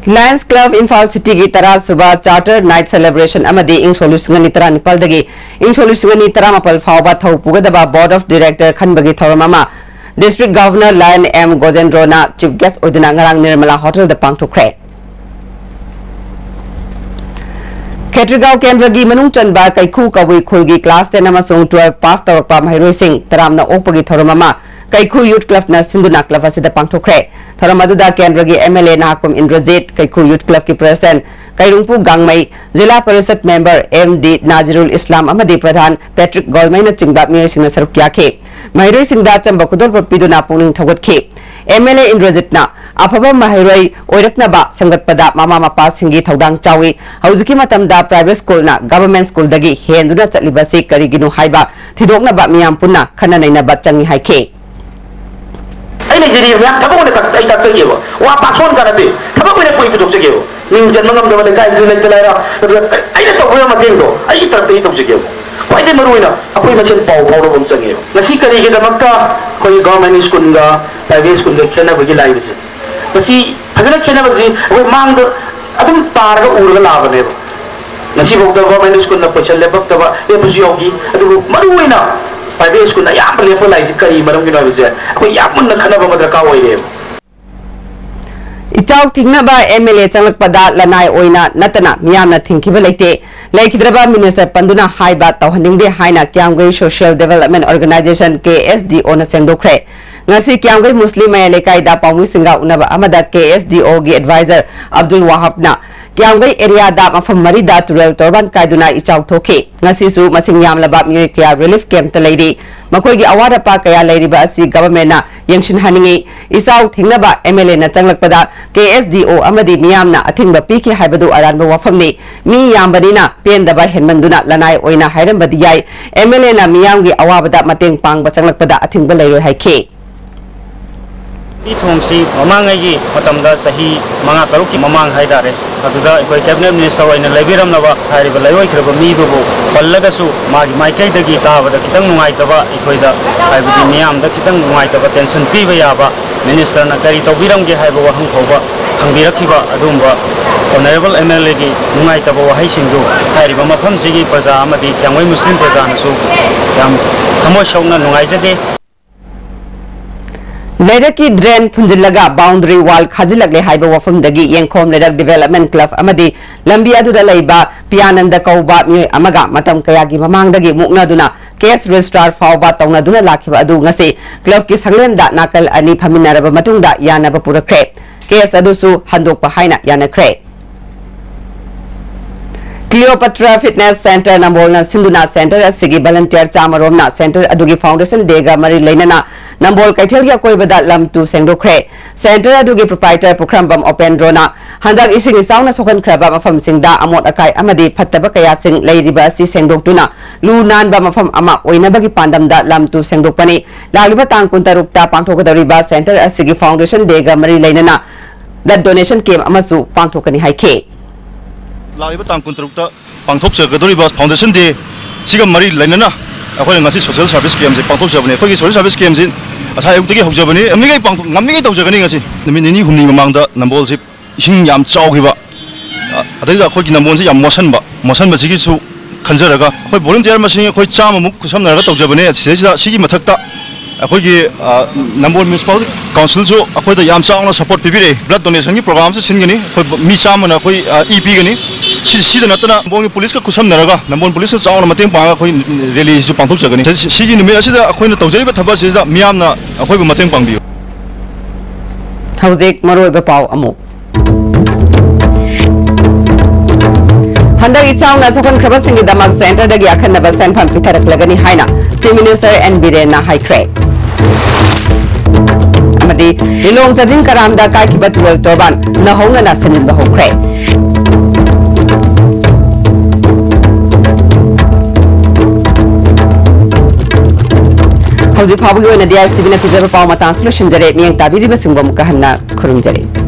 Lions Club ꯏꯝꯐꯥꯜ ꯁꯤꯇꯤꯒꯤ ꯇꯔꯥ ꯁꯨꯕ Charter Night Celebration ꯑꯃꯗꯤ ꯏꯪ ꯁꯣꯛ ꯂꯤꯁꯤꯡ ꯑꯅꯤ ꯇꯔꯥꯅꯤꯄꯥꯜꯗꯒꯤ ꯏꯪ ꯁꯣꯛ ꯂꯤꯁꯤꯡ ꯑꯅꯤ ꯇꯔꯥꯃꯥꯄꯜ ꯐꯥꯎꯕ ꯊꯧ ꯄꯨꯒꯗꯕ Board of Director ꯈꯟꯕꯒꯤ ꯊꯧꯔꯝ ꯑꯃ District Governor Lion M ꯒꯣꯖꯦꯟꯗ꯭ꯔꯣꯅ Chief Guest ꯑꯣꯏꯗꯨꯅ ꯉꯔꯥꯡ ꯅꯤꯔꯃꯂꯥ ꯍꯣꯇꯦꯜꯗ ꯄꯥꯡꯊꯣꯛꯈ꯭ꯔꯦ꯫ ꯈꯦꯇ꯭ꯔꯤꯒꯥꯎ ꯀꯦꯟꯗ꯭ꯔꯒꯤ ꯃꯅꯨꯡ ꯆꯟꯕ ꯀꯩꯈꯨ ꯀꯕꯨꯏ ꯈꯨꯜꯒꯤ class ten ꯑꯃꯁꯨꯡ twelve pass ꯇꯧꯔꯛꯄ ꯃꯍꯩꯔꯣꯏꯁꯤꯡ ꯇꯔꯥꯝꯅ ꯑꯣꯛꯄꯒꯤ ꯊꯧꯔꯝ ꯑꯃ ꯀꯩꯈꯨ Youth Clubꯅ ꯁꯤꯟꯗꯨꯅ club ꯑꯁꯤꯗ ꯄꯥꯡꯊꯣꯛꯈ꯭ꯔꯦ꯫ ꯊꯧꯔꯝ ꯑꯗꯨꯗ ꯀꯦꯟꯗ꯭ꯔꯒꯤ MLA Nahakpam Indrajit, ꯀꯩꯈꯨ Youth Clubꯀꯤ President ꯀꯩꯔꯨꯡꯄꯨ ꯒꯥꯡꯃꯩ, ꯖꯤꯂꯥ ꯄꯔꯤꯁꯠ member M D ꯅꯥꯖꯤꯔꯨꯜ ꯏꯁꯂꯥꯝ ꯑꯃꯗꯤ ꯄ꯭ꯔꯙꯥꯟ ꯄꯦꯇ꯭ꯔꯤꯛ ꯒꯣꯜꯃꯩꯅꯆꯤꯡꯕ ꯃꯤꯑꯣꯏꯁꯤꯡꯅ ꯁꯔꯨꯛ ꯌꯥꯈꯤ꯫ ꯃꯍꯩꯔꯣꯏꯁꯤꯡꯗ ꯑꯆꯝꯕ ꯈꯨꯗꯣꯜꯄꯣꯠ ꯄꯤꯗꯨꯅ ꯄꯨꯛꯅꯤꯡ ꯊꯧꯒꯠꯈꯤ꯫ MLA ꯏꯟꯗ꯭ꯔꯖꯤꯠꯅ ꯑꯐꯕ ꯃꯍꯩꯔꯣꯏ ꯑꯣꯏꯔꯛꯅꯕ ꯁꯦꯝꯒꯠꯄꯗ ꯃꯃꯥ ꯃꯄꯥꯁꯤꯡꯒꯤ ꯊꯧꯗꯥꯡ ꯆꯥꯎꯏ꯫ ꯍꯧꯖꯤꯛꯀꯤ ꯃꯇꯝꯗ private schoolꯅ government schoolꯗꯒꯤ ꯍꯦꯟꯗꯨꯅ ꯆꯠꯂꯤꯕꯁꯤ ꯀꯔꯤꯒꯤꯅꯣ ꯍꯥꯏꯕ ꯊꯤꯗꯣꯛꯅꯕ ꯃꯤꯌꯥꯝ ꯄꯨꯟꯅ ꯈꯟꯅ ꯅꯩꯅꯕ ꯆꯪꯏ ꯍꯥꯏꯈꯤ꯫ ꯑꯩ ꯂꯩꯖꯔꯤꯕ ꯃꯌꯥꯝ ꯊꯕꯛ ꯑꯣꯏꯅ ꯇꯥꯛ-, ꯑꯩ ꯇꯥꯛꯆꯒꯦꯕ꯫ ꯋꯥ ꯄꯥꯛ ꯁꯣꯟ ꯀꯥꯟꯅꯗꯦ꯫ ꯊꯕꯛ ꯑꯣꯏꯅ ꯀꯣꯏ ꯄꯨꯊꯣꯛꯆꯒꯦꯕ꯫ ꯃꯤꯡ ꯆꯟꯕ ꯉꯝꯗꯕ ꯂꯩꯀꯥꯏꯁꯤꯗ ꯂꯩꯇ ꯂꯥꯏꯔ, ꯑꯗꯨꯒ ꯑꯩꯅ ꯇꯧꯕ ꯌꯥꯕ ꯃꯇꯦꯡꯗꯣ ꯑꯩꯒꯤ ꯇꯔꯞꯇꯒꯤ ꯇꯧꯖꯒꯦꯕ꯫ ꯈ꯭ꯋꯥꯏꯗꯒꯤ ꯃꯔꯨ ꯑꯣꯏꯅ ꯑꯩꯈꯣꯏ ꯃꯁꯦꯟ ꯄꯥꯎ ꯐꯥꯎꯅꯕ ꯑꯃ ꯆꯪꯉꯦꯕ꯫ ꯉꯁꯤ ꯀꯔꯤꯒꯤꯗꯃꯛꯇ ꯑꯩꯈꯣꯏꯒꯤ government schoolꯒ private schoolꯒ ꯈꯦꯠꯅꯕꯒꯤ ꯂꯥꯛꯏꯕꯁꯦ? ꯃꯁꯤ ꯐꯖꯅ ꯈꯦꯠꯅꯕꯁꯤ ꯑꯩꯈꯣꯏ ꯃꯥꯡꯗ ꯑꯗꯨꯝ ꯇꯥꯔꯒ ꯎꯔꯒ ꯂꯥꯛꯑꯕꯅꯦꯕ꯫ ꯉꯁꯤꯐꯥꯎꯗ government schoolꯅ question ꯂꯦꯞꯄꯛꯇꯕ, ꯂꯦꯞꯄꯁꯨ ꯌꯥꯎꯈꯤ꯫ ꯑꯗꯨꯕꯨ ꯃꯔꯨ ꯑꯣꯏꯅ private schoolꯅ ꯑꯌꯥꯝꯕ ꯂꯦꯞꯄ ꯂꯥꯛꯏꯁꯤ ꯀꯔꯤ ꯃꯔꯝꯒꯤꯅꯣ ꯍꯥꯏꯕꯁꯦ ꯑꯩꯈꯣꯏ ꯌꯥꯝ ꯃꯨꯟꯅ ꯈꯟꯅꯕ ꯑꯃ ꯗꯔꯀꯥꯔ ꯑꯣꯏꯔꯦꯕ꯫ ꯏꯆꯥꯎ ꯊꯤꯡꯅꯕ MLA ꯆꯪꯂꯛꯄꯗ ꯂꯅꯥꯏ ꯑꯣꯏꯅ ꯅꯠꯇꯅ ꯃꯤꯌꯥꯝꯅ ꯊꯤꯡꯈꯤꯕ ꯂꯩꯇꯦ꯫ ꯂꯩꯈꯤꯗ꯭ꯔꯕ minister ꯄꯟꯗꯨꯅ ꯍꯥꯏꯕ ꯇꯧꯍꯟꯅꯤꯡꯗꯦ ꯍꯥꯏꯅ ꯀ꯭ꯌꯥꯝꯒꯩ Social Development Organization, KSDOꯅ ꯁꯦꯡꯗꯣꯛꯈ꯭ꯔꯦ꯫ ꯉꯁꯤ ꯀ꯭ꯌꯥꯝꯒꯩ ꯃꯨꯁꯂꯤꯝ ꯃꯌꯥꯏ ꯂꯩꯀꯥꯏꯗ ꯄꯥꯎꯃꯤꯁꯤꯡꯒ ꯎꯅꯕ ꯑꯃꯗ KSDOꯒꯤ advisor ꯑꯕꯗꯨꯜ ꯋꯥꯍꯥꯕꯅ ꯀ꯭ꯌꯥꯝꯒꯩ ꯑꯦꯔꯤꯌꯥꯗ ꯃꯐꯝ ꯃꯔꯤꯗ ꯇꯨꯔꯦꯜ ꯇꯣꯔꯕꯥꯟ ꯀꯥꯏꯗꯨꯅ ꯏꯆꯥꯎ ꯊꯣꯛꯈꯤ꯫ ꯉꯁꯤꯁꯨ ꯃꯁꯤꯡ ꯌꯥꯝꯂꯕ ꯃꯤꯑꯣꯏ ꯀꯌꯥ ꯔꯤꯂꯤꯐ ꯀꯦꯝꯞꯇ ꯂꯩꯔꯤ꯫ ꯃꯈꯣꯏꯒꯤ ꯑꯋꯥꯠ ꯑꯄꯥ ꯀꯌꯥ ꯂꯩꯔꯤꯕ ꯑꯁꯤ ꯒꯚꯔꯟꯃꯦꯟꯠꯅ ꯌꯦꯡꯁꯤꯟꯍꯟꯅꯤꯡꯏ꯫ ꯏꯆꯥꯎ ꯊꯤꯡꯅꯕ ꯑꯦꯝ ꯑꯦꯜ ꯑꯦꯅ ꯆꯪꯂꯛꯄꯗ ꯀꯦ ꯑꯦꯁ ꯗꯤ ꯑꯣ ꯑꯃꯗꯤ ꯃꯤꯌꯥꯝꯅ ꯑꯊꯤꯡꯕ ꯄꯤꯈꯤ ꯍꯥꯏꯕꯗꯨ ꯑꯔꯥꯟꯕ ꯋꯥꯐꯝꯅꯤ꯫ ꯃꯤ ꯌꯥꯝꯕꯅꯤꯅ ꯄꯦꯟꯗꯕ ꯍꯦꯟꯃꯟꯗꯨꯅ ꯂꯅꯥꯏ ꯑꯣꯏꯅ ꯍꯥꯏꯔꯝꯕꯗꯤ ꯌꯥꯏ꯫ ꯑꯦꯝ ꯑꯦꯜ ꯑꯦꯅ ꯃꯤꯌꯥꯝꯒꯤ ꯑꯋꯥꯕꯗ ꯃꯇꯦꯡ ꯄꯥꯡꯕ ꯆꯪꯂꯛꯄꯗ ꯑꯊꯤꯡꯕ ꯂꯩꯔꯣꯏ ꯍꯥꯏꯈꯤ꯫ ꯂꯝꯕꯤ ꯊꯣꯡꯁꯤ ꯃꯃꯥꯡꯉꯩꯒꯤ ꯃꯇꯝꯗ, ꯆꯍꯤ ꯃꯉꯥ ꯇꯔꯨꯛꯀꯤ ꯃꯃꯥꯡ ꯍꯥꯏꯇꯥꯔꯦ, ꯑꯗꯨꯗ ꯑꯩꯈꯣꯏ ꯀꯦꯕꯤꯅꯦꯠ ꯃꯤꯅꯤꯁꯇꯔ ꯑꯣꯏꯅ ꯂꯩꯕꯤꯔꯝꯂꯕ ꯍꯥꯏꯔꯤꯕ ꯂꯩꯑꯣꯏꯈ꯭ꯔꯕ ꯃꯤꯗꯨꯕꯨ ꯄꯜꯂꯒꯁꯨ ꯃꯥꯒꯤ ꯃꯥꯏꯀꯩꯗꯒꯤ ꯇꯥꯕꯗ ꯈꯤꯇꯪ ꯅꯨꯡꯉꯥꯏꯇꯕ, ꯑꯩꯈꯣꯏꯗ ꯍꯥꯏꯕꯗꯤ ꯃꯤꯌꯥꯝꯗ ꯈꯤꯇꯪ ꯅꯨꯡꯉꯥꯏꯇꯕ, ꯇꯦꯟꯁꯟ ꯄꯤꯕ ꯌꯥꯕ, ꯃꯤꯅꯤꯁꯇꯔꯅ ꯀꯔꯤ ꯇꯧꯕꯤꯔꯝꯒꯦ ꯍꯥꯏꯕ ꯋꯥꯍꯪ ꯐꯥꯎꯕ ꯍꯪꯕꯤꯔꯛꯈꯤꯕ ꯑꯗꯨꯒꯨꯝꯕ ꯑꯣꯅꯔꯦꯕꯜ ꯑꯦꯝ ꯑꯦꯜ ꯑꯦꯒꯤ ꯅꯨꯡꯉꯥꯏꯇꯕ ꯋꯥꯍꯩꯁꯤꯡꯗꯨ ꯍꯥꯏꯔꯤꯕ ꯃꯐꯝꯁꯤꯒꯤ ꯄ꯭ꯔꯖꯥ ꯑꯃꯗꯤ ꯀ꯭ꯌꯥꯝꯒꯩ ꯃꯨꯁꯂꯤꯝ ꯄ꯭ꯔꯖꯥꯅꯁꯨ ꯌꯥꯝ ꯊꯃꯣꯏ ꯁꯣꯛꯅ ꯅꯨꯡꯉꯥꯏꯖꯗꯦ꯫ ꯂꯩꯔꯛꯀꯤ ꯗ꯭ꯔꯦꯟ ꯐꯨꯟꯖꯤꯜꯂꯒ ꯕꯥꯎꯟꯗꯔꯤ ꯋꯥꯜ ꯈꯥꯖꯤꯜꯂꯛꯂꯦ ꯍꯥꯏꯕ ꯋꯥꯐꯝꯗꯒꯤ ꯌꯦꯡꯈꯣꯝ ꯂꯩꯔꯛ ꯗꯤꯕꯦꯂꯞꯃꯦꯟ ꯀ꯭ꯂꯕ ꯑꯃꯗꯤ ꯂꯝꯕꯤ ꯑꯗꯨꯗ ꯂꯩꯕ ꯄꯤꯌꯥꯅꯟꯗ ꯀꯧꯕ ꯃꯤꯑꯣꯏ ꯑꯃꯒ ꯃꯇꯝ ꯀꯌꯥꯒꯤ ꯃꯃꯥꯡꯗꯒꯤ ꯃꯨꯛꯅꯗꯨꯅ ꯀꯦꯁ ꯔꯦꯖꯤꯁꯇ꯭ꯔꯥꯔ ꯐꯥꯎꯕ ꯇꯧꯅꯗꯨꯅ ꯂꯥꯛꯈꯤꯕ ꯑꯗꯨ ꯉꯁꯤ ꯀ꯭ꯂꯕꯀꯤ ꯁꯪꯂꯦꯟꯗ ꯅꯥꯀꯜ ꯑꯅꯤ ꯐꯝꯃꯤꯟꯅꯔꯕ ꯃꯇꯨꯡꯗ ꯌꯥꯅꯕ ꯄꯨꯔꯛꯈ꯭ꯔꯦ꯫ ꯀꯦꯁ ꯑꯗꯨꯁꯨ ꯍꯟꯗꯣꯛꯄ ꯍꯥꯏꯅ ꯌꯥꯅꯈ꯭ꯔꯦ꯫ ꯀ꯭ꯂꯤꯑꯣꯄꯥꯇ꯭ꯔꯥ ꯐꯤꯠꯅꯦꯁ ꯁꯦꯟꯇꯔ ꯅꯝꯕꯣꯜꯅ ꯁꯤꯟꯗꯨꯅ ꯁꯦꯟꯇꯔ ꯑꯁꯤꯒꯤ ꯚꯣꯂꯨꯟꯇꯤꯌꯔ ꯆꯥꯝꯃ ꯔꯣꯝꯅ ꯁꯦꯟꯇꯔ ꯑꯗꯨꯒꯤ ꯐꯥꯎꯟꯗꯦꯁꯟ ꯗꯦꯒ ꯃꯔꯤ ꯂꯩꯅꯅ ꯅꯝꯕꯣꯜ ꯀꯩꯊꯦꯜꯒꯤ ꯑꯀꯣꯏꯕꯗ ꯂꯝ ꯇꯨ ꯁꯦꯡꯗꯣꯛꯈ꯭ꯔꯦ꯫ ꯁꯦꯟꯇꯔ ꯑꯗꯨꯒꯤ ꯄ꯭ꯔꯣꯄ꯭ꯔꯥꯏꯇꯔ ꯄꯨꯈ꯭ꯔꯝꯕꯝ ꯑꯣꯄꯦꯟꯗ꯭ꯔꯣꯅ ꯍꯟꯗꯛ ꯏꯁꯤꯡ ꯏꯆꯥꯎꯅ ꯁꯣꯛꯍꯟꯈ꯭ꯔꯕ ꯃꯐꯝꯁꯤꯡꯗ ꯑꯃꯣꯠ ꯑꯀꯥꯏ ꯑꯃꯗꯤ ꯐꯠꯇꯕ ꯀꯌꯥꯁꯤꯡ ꯂꯩꯔꯤꯕ ꯑꯁꯤ ꯁꯦꯡꯗꯣꯛꯇꯨꯅ ꯂꯨ ꯅꯥꯟꯕ ꯃꯐꯝ ꯑꯃ ꯑꯣꯏꯅꯕꯒꯤ ꯄꯥꯟꯗꯝꯗ ꯂꯝ ꯇꯨ ꯁꯦꯡꯗꯣꯛꯄꯅꯤ꯫ ꯂꯥꯛꯂꯤꯕ ꯇꯥꯡ ꯀꯨꯟꯇꯔꯨꯛꯇ ꯄꯥꯡꯊꯣꯛꯀꯗꯧꯔꯤꯕ ꯁꯦꯟꯇꯔ ꯑꯁꯤꯒꯤ ꯐꯥꯎꯟꯗꯦꯁꯟ ꯗꯦꯒ ꯃꯔꯤ ꯂꯩꯅꯅ ꯕ꯭ꯂꯗ ꯗꯣꯅꯦꯁꯟ ꯀꯦꯝꯞ ꯑꯃꯁꯨ ꯄꯥꯡꯊꯣꯛꯀꯅꯤ ꯍꯥꯏꯈꯤ꯫ ꯂꯥꯛꯂꯤꯕ ꯇꯥꯡ ꯀꯨꯟꯇꯔꯨꯛꯇ ꯄꯥꯡꯊꯣꯛꯆꯒꯗꯧꯔꯤꯕ ꯐꯥꯎꯟꯗꯦꯁꯟ ꯗꯦ ꯁꯤꯒ ꯃꯔꯤ ꯂꯩꯅꯅ ꯑꯩꯈꯣꯏꯅ ꯉꯁꯤ ꯁꯣꯁꯤꯌꯦꯜ ꯁꯥꯔꯚꯤꯁ ꯀꯦꯝꯞꯁꯦ ꯄꯥꯡꯊꯣꯛꯆꯕꯅꯤ꯫ ꯑꯩꯈꯣꯏꯒꯤ ꯁꯣꯁꯤꯌꯦꯜ ꯁꯥꯔꯚꯤꯁ ꯀꯦꯝꯞꯁꯤ ꯉꯁꯥꯏ ꯑꯌꯨꯛꯇꯒꯤ ꯍꯧꯖꯕꯅꯤ, ꯉꯝꯃꯤꯉꯩ ꯄꯥꯡꯊꯣꯛ-, ꯉꯝꯃꯤꯉꯩ ꯇꯧꯖꯒꯅꯤ꯫ ꯉꯁꯤ ꯅꯨꯃꯤꯠ ꯅꯤꯅꯤ ꯍꯨꯝꯅꯤ ꯃꯃꯥꯡꯗ ꯅꯝꯕꯣꯜꯁꯤ ꯏꯁꯤꯡ ꯌꯥꯝ ꯆꯥꯎꯈꯤꯕ, ꯑ, ꯑꯗꯩꯗ ꯑꯩꯈꯣꯏꯒꯤ ꯅꯝꯕꯣꯜꯁꯤ ꯌꯥꯝ ꯃꯣꯠꯁꯟꯕ, ꯃꯣꯠꯁꯟꯕꯁꯤꯒꯤꯁꯨ ꯈꯟꯖꯔꯒ ꯑꯩꯈꯣꯏ ꯚꯣꯂꯨꯟꯇꯤꯌꯔ ꯃꯁꯤꯡ ꯑꯩꯈꯣꯏ ꯆꯥꯝꯃꯃꯨꯛ ꯈꯨꯠꯁꯝꯅꯔꯒ ꯇꯧꯖꯕꯅꯦ꯫ ꯁꯤꯗꯩꯁꯤꯗ ꯁꯤꯒꯤ ꯃꯊꯛꯇ ꯑꯩꯈꯣꯏꯒꯤ, ꯑ, ꯅꯝꯕꯣꯜ ꯃ꯭ꯌꯨꯅꯤꯁꯤꯄꯥꯜ ꯀꯥꯎꯟꯁꯤꯜꯁꯨ ꯑꯩꯈꯣꯏꯗ ꯌꯥꯝ ꯆꯥꯎꯅ ꯁꯄꯣꯔꯠ ꯄꯤꯕꯤꯔꯛꯏ꯫ ꯕ꯭ꯂꯗ ꯗꯣꯅꯦꯁꯟꯒꯤ ꯄ꯭ꯔꯣꯒ꯭ꯔꯥꯝꯁꯨ ꯁꯤꯟꯒꯅꯤ꯫ ꯑꯩꯈꯣꯏ ꯃꯤ ꯆꯥꯝꯃꯅ ꯑꯩꯈꯣꯏ, ꯑ, ꯏ ꯄꯤꯒꯅꯤ꯫ ꯁꯤ, ꯁꯤꯗ ꯅꯠꯇꯅ ꯅꯝꯕꯣꯜꯒꯤ ꯄꯨꯂꯤꯁꯀ ꯈꯨꯠꯁꯝꯅꯔꯒ ꯅꯝꯕꯣꯜ ꯄꯨꯂꯤꯁꯅ ꯆꯥꯎꯅ ꯃꯇꯦꯡ ꯄꯥꯡꯉꯒ ꯑꯩꯈꯣꯏ ꯔꯦꯂꯤꯁꯨ ꯄꯥꯡꯊꯣꯛꯆꯒꯅꯤ꯫ ꯁꯤ, ꯁꯤꯒꯤ ꯅꯨꯃꯤꯠ ꯑꯁꯤꯗ ꯑꯩꯈꯣꯏꯅ ꯇꯧꯖꯔꯤꯕ ꯊꯕꯛ ꯑꯁꯤꯗ ꯃꯤꯌꯥꯝꯅ ꯑꯩꯈꯣꯏꯕꯨ ꯃꯇꯦꯡ ꯄꯥꯡꯕꯤꯌꯨ꯫ ꯍꯧꯖꯤꯛ ꯃꯔꯨꯑꯣꯏꯕ ꯄꯥꯎ ꯑꯃꯨꯛ꯫ ꯍꯟꯗꯛ ꯏꯆꯥꯎꯅ ꯁꯣꯛꯍꯟꯈ꯭ꯔꯕꯁꯤꯡꯒꯤꯗꯃꯛ ꯁꯦꯟꯇꯔꯗꯒꯤ ꯑꯈꯟꯅꯕ ꯁꯦꯟꯐꯝ ꯄꯤꯊꯔꯛꯂꯒꯅꯤ ꯍꯥꯏꯅ ꯆꯤꯐ ꯃꯤꯅꯤꯁꯇꯔ ꯑꯦꯟ ꯕꯤꯔꯦꯟꯅ ꯍꯥꯏꯈ꯭ꯔꯦ꯫ ꯑꯃꯗꯤ ꯂꯤꯂꯣꯡ ꯆꯥꯖꯤꯡ ꯀꯔꯥꯝꯗ ꯀꯥꯏꯈꯤꯕ ꯇꯨꯔꯦꯜ ꯇꯣꯔꯕꯥꯟ ꯅꯧꯍꯧꯅꯅ ꯁꯤꯟꯖꯤꯟꯕ ꯍꯧꯈ꯭ꯔꯦ꯫ ꯍꯧꯖꯤꯛ ꯐꯥꯎꯕꯒꯤ ꯑꯣꯏꯅꯗꯤ ꯑꯥꯏ ꯑꯦꯁ ꯇꯤ ꯚꯤꯅ ꯄꯤꯖꯕ ꯄꯥꯎ ꯃꯇꯥꯡꯁꯤ ꯂꯣꯏꯁꯤꯟꯖꯔꯦ꯫ ꯃꯤꯠꯌꯦꯡ ꯇꯥꯕꯤꯔꯤꯕꯁꯤꯡꯕꯨ ꯑꯃꯨꯛꯀ ꯍꯟꯅ ꯈꯨꯔꯨꯝꯖꯔꯤ꯫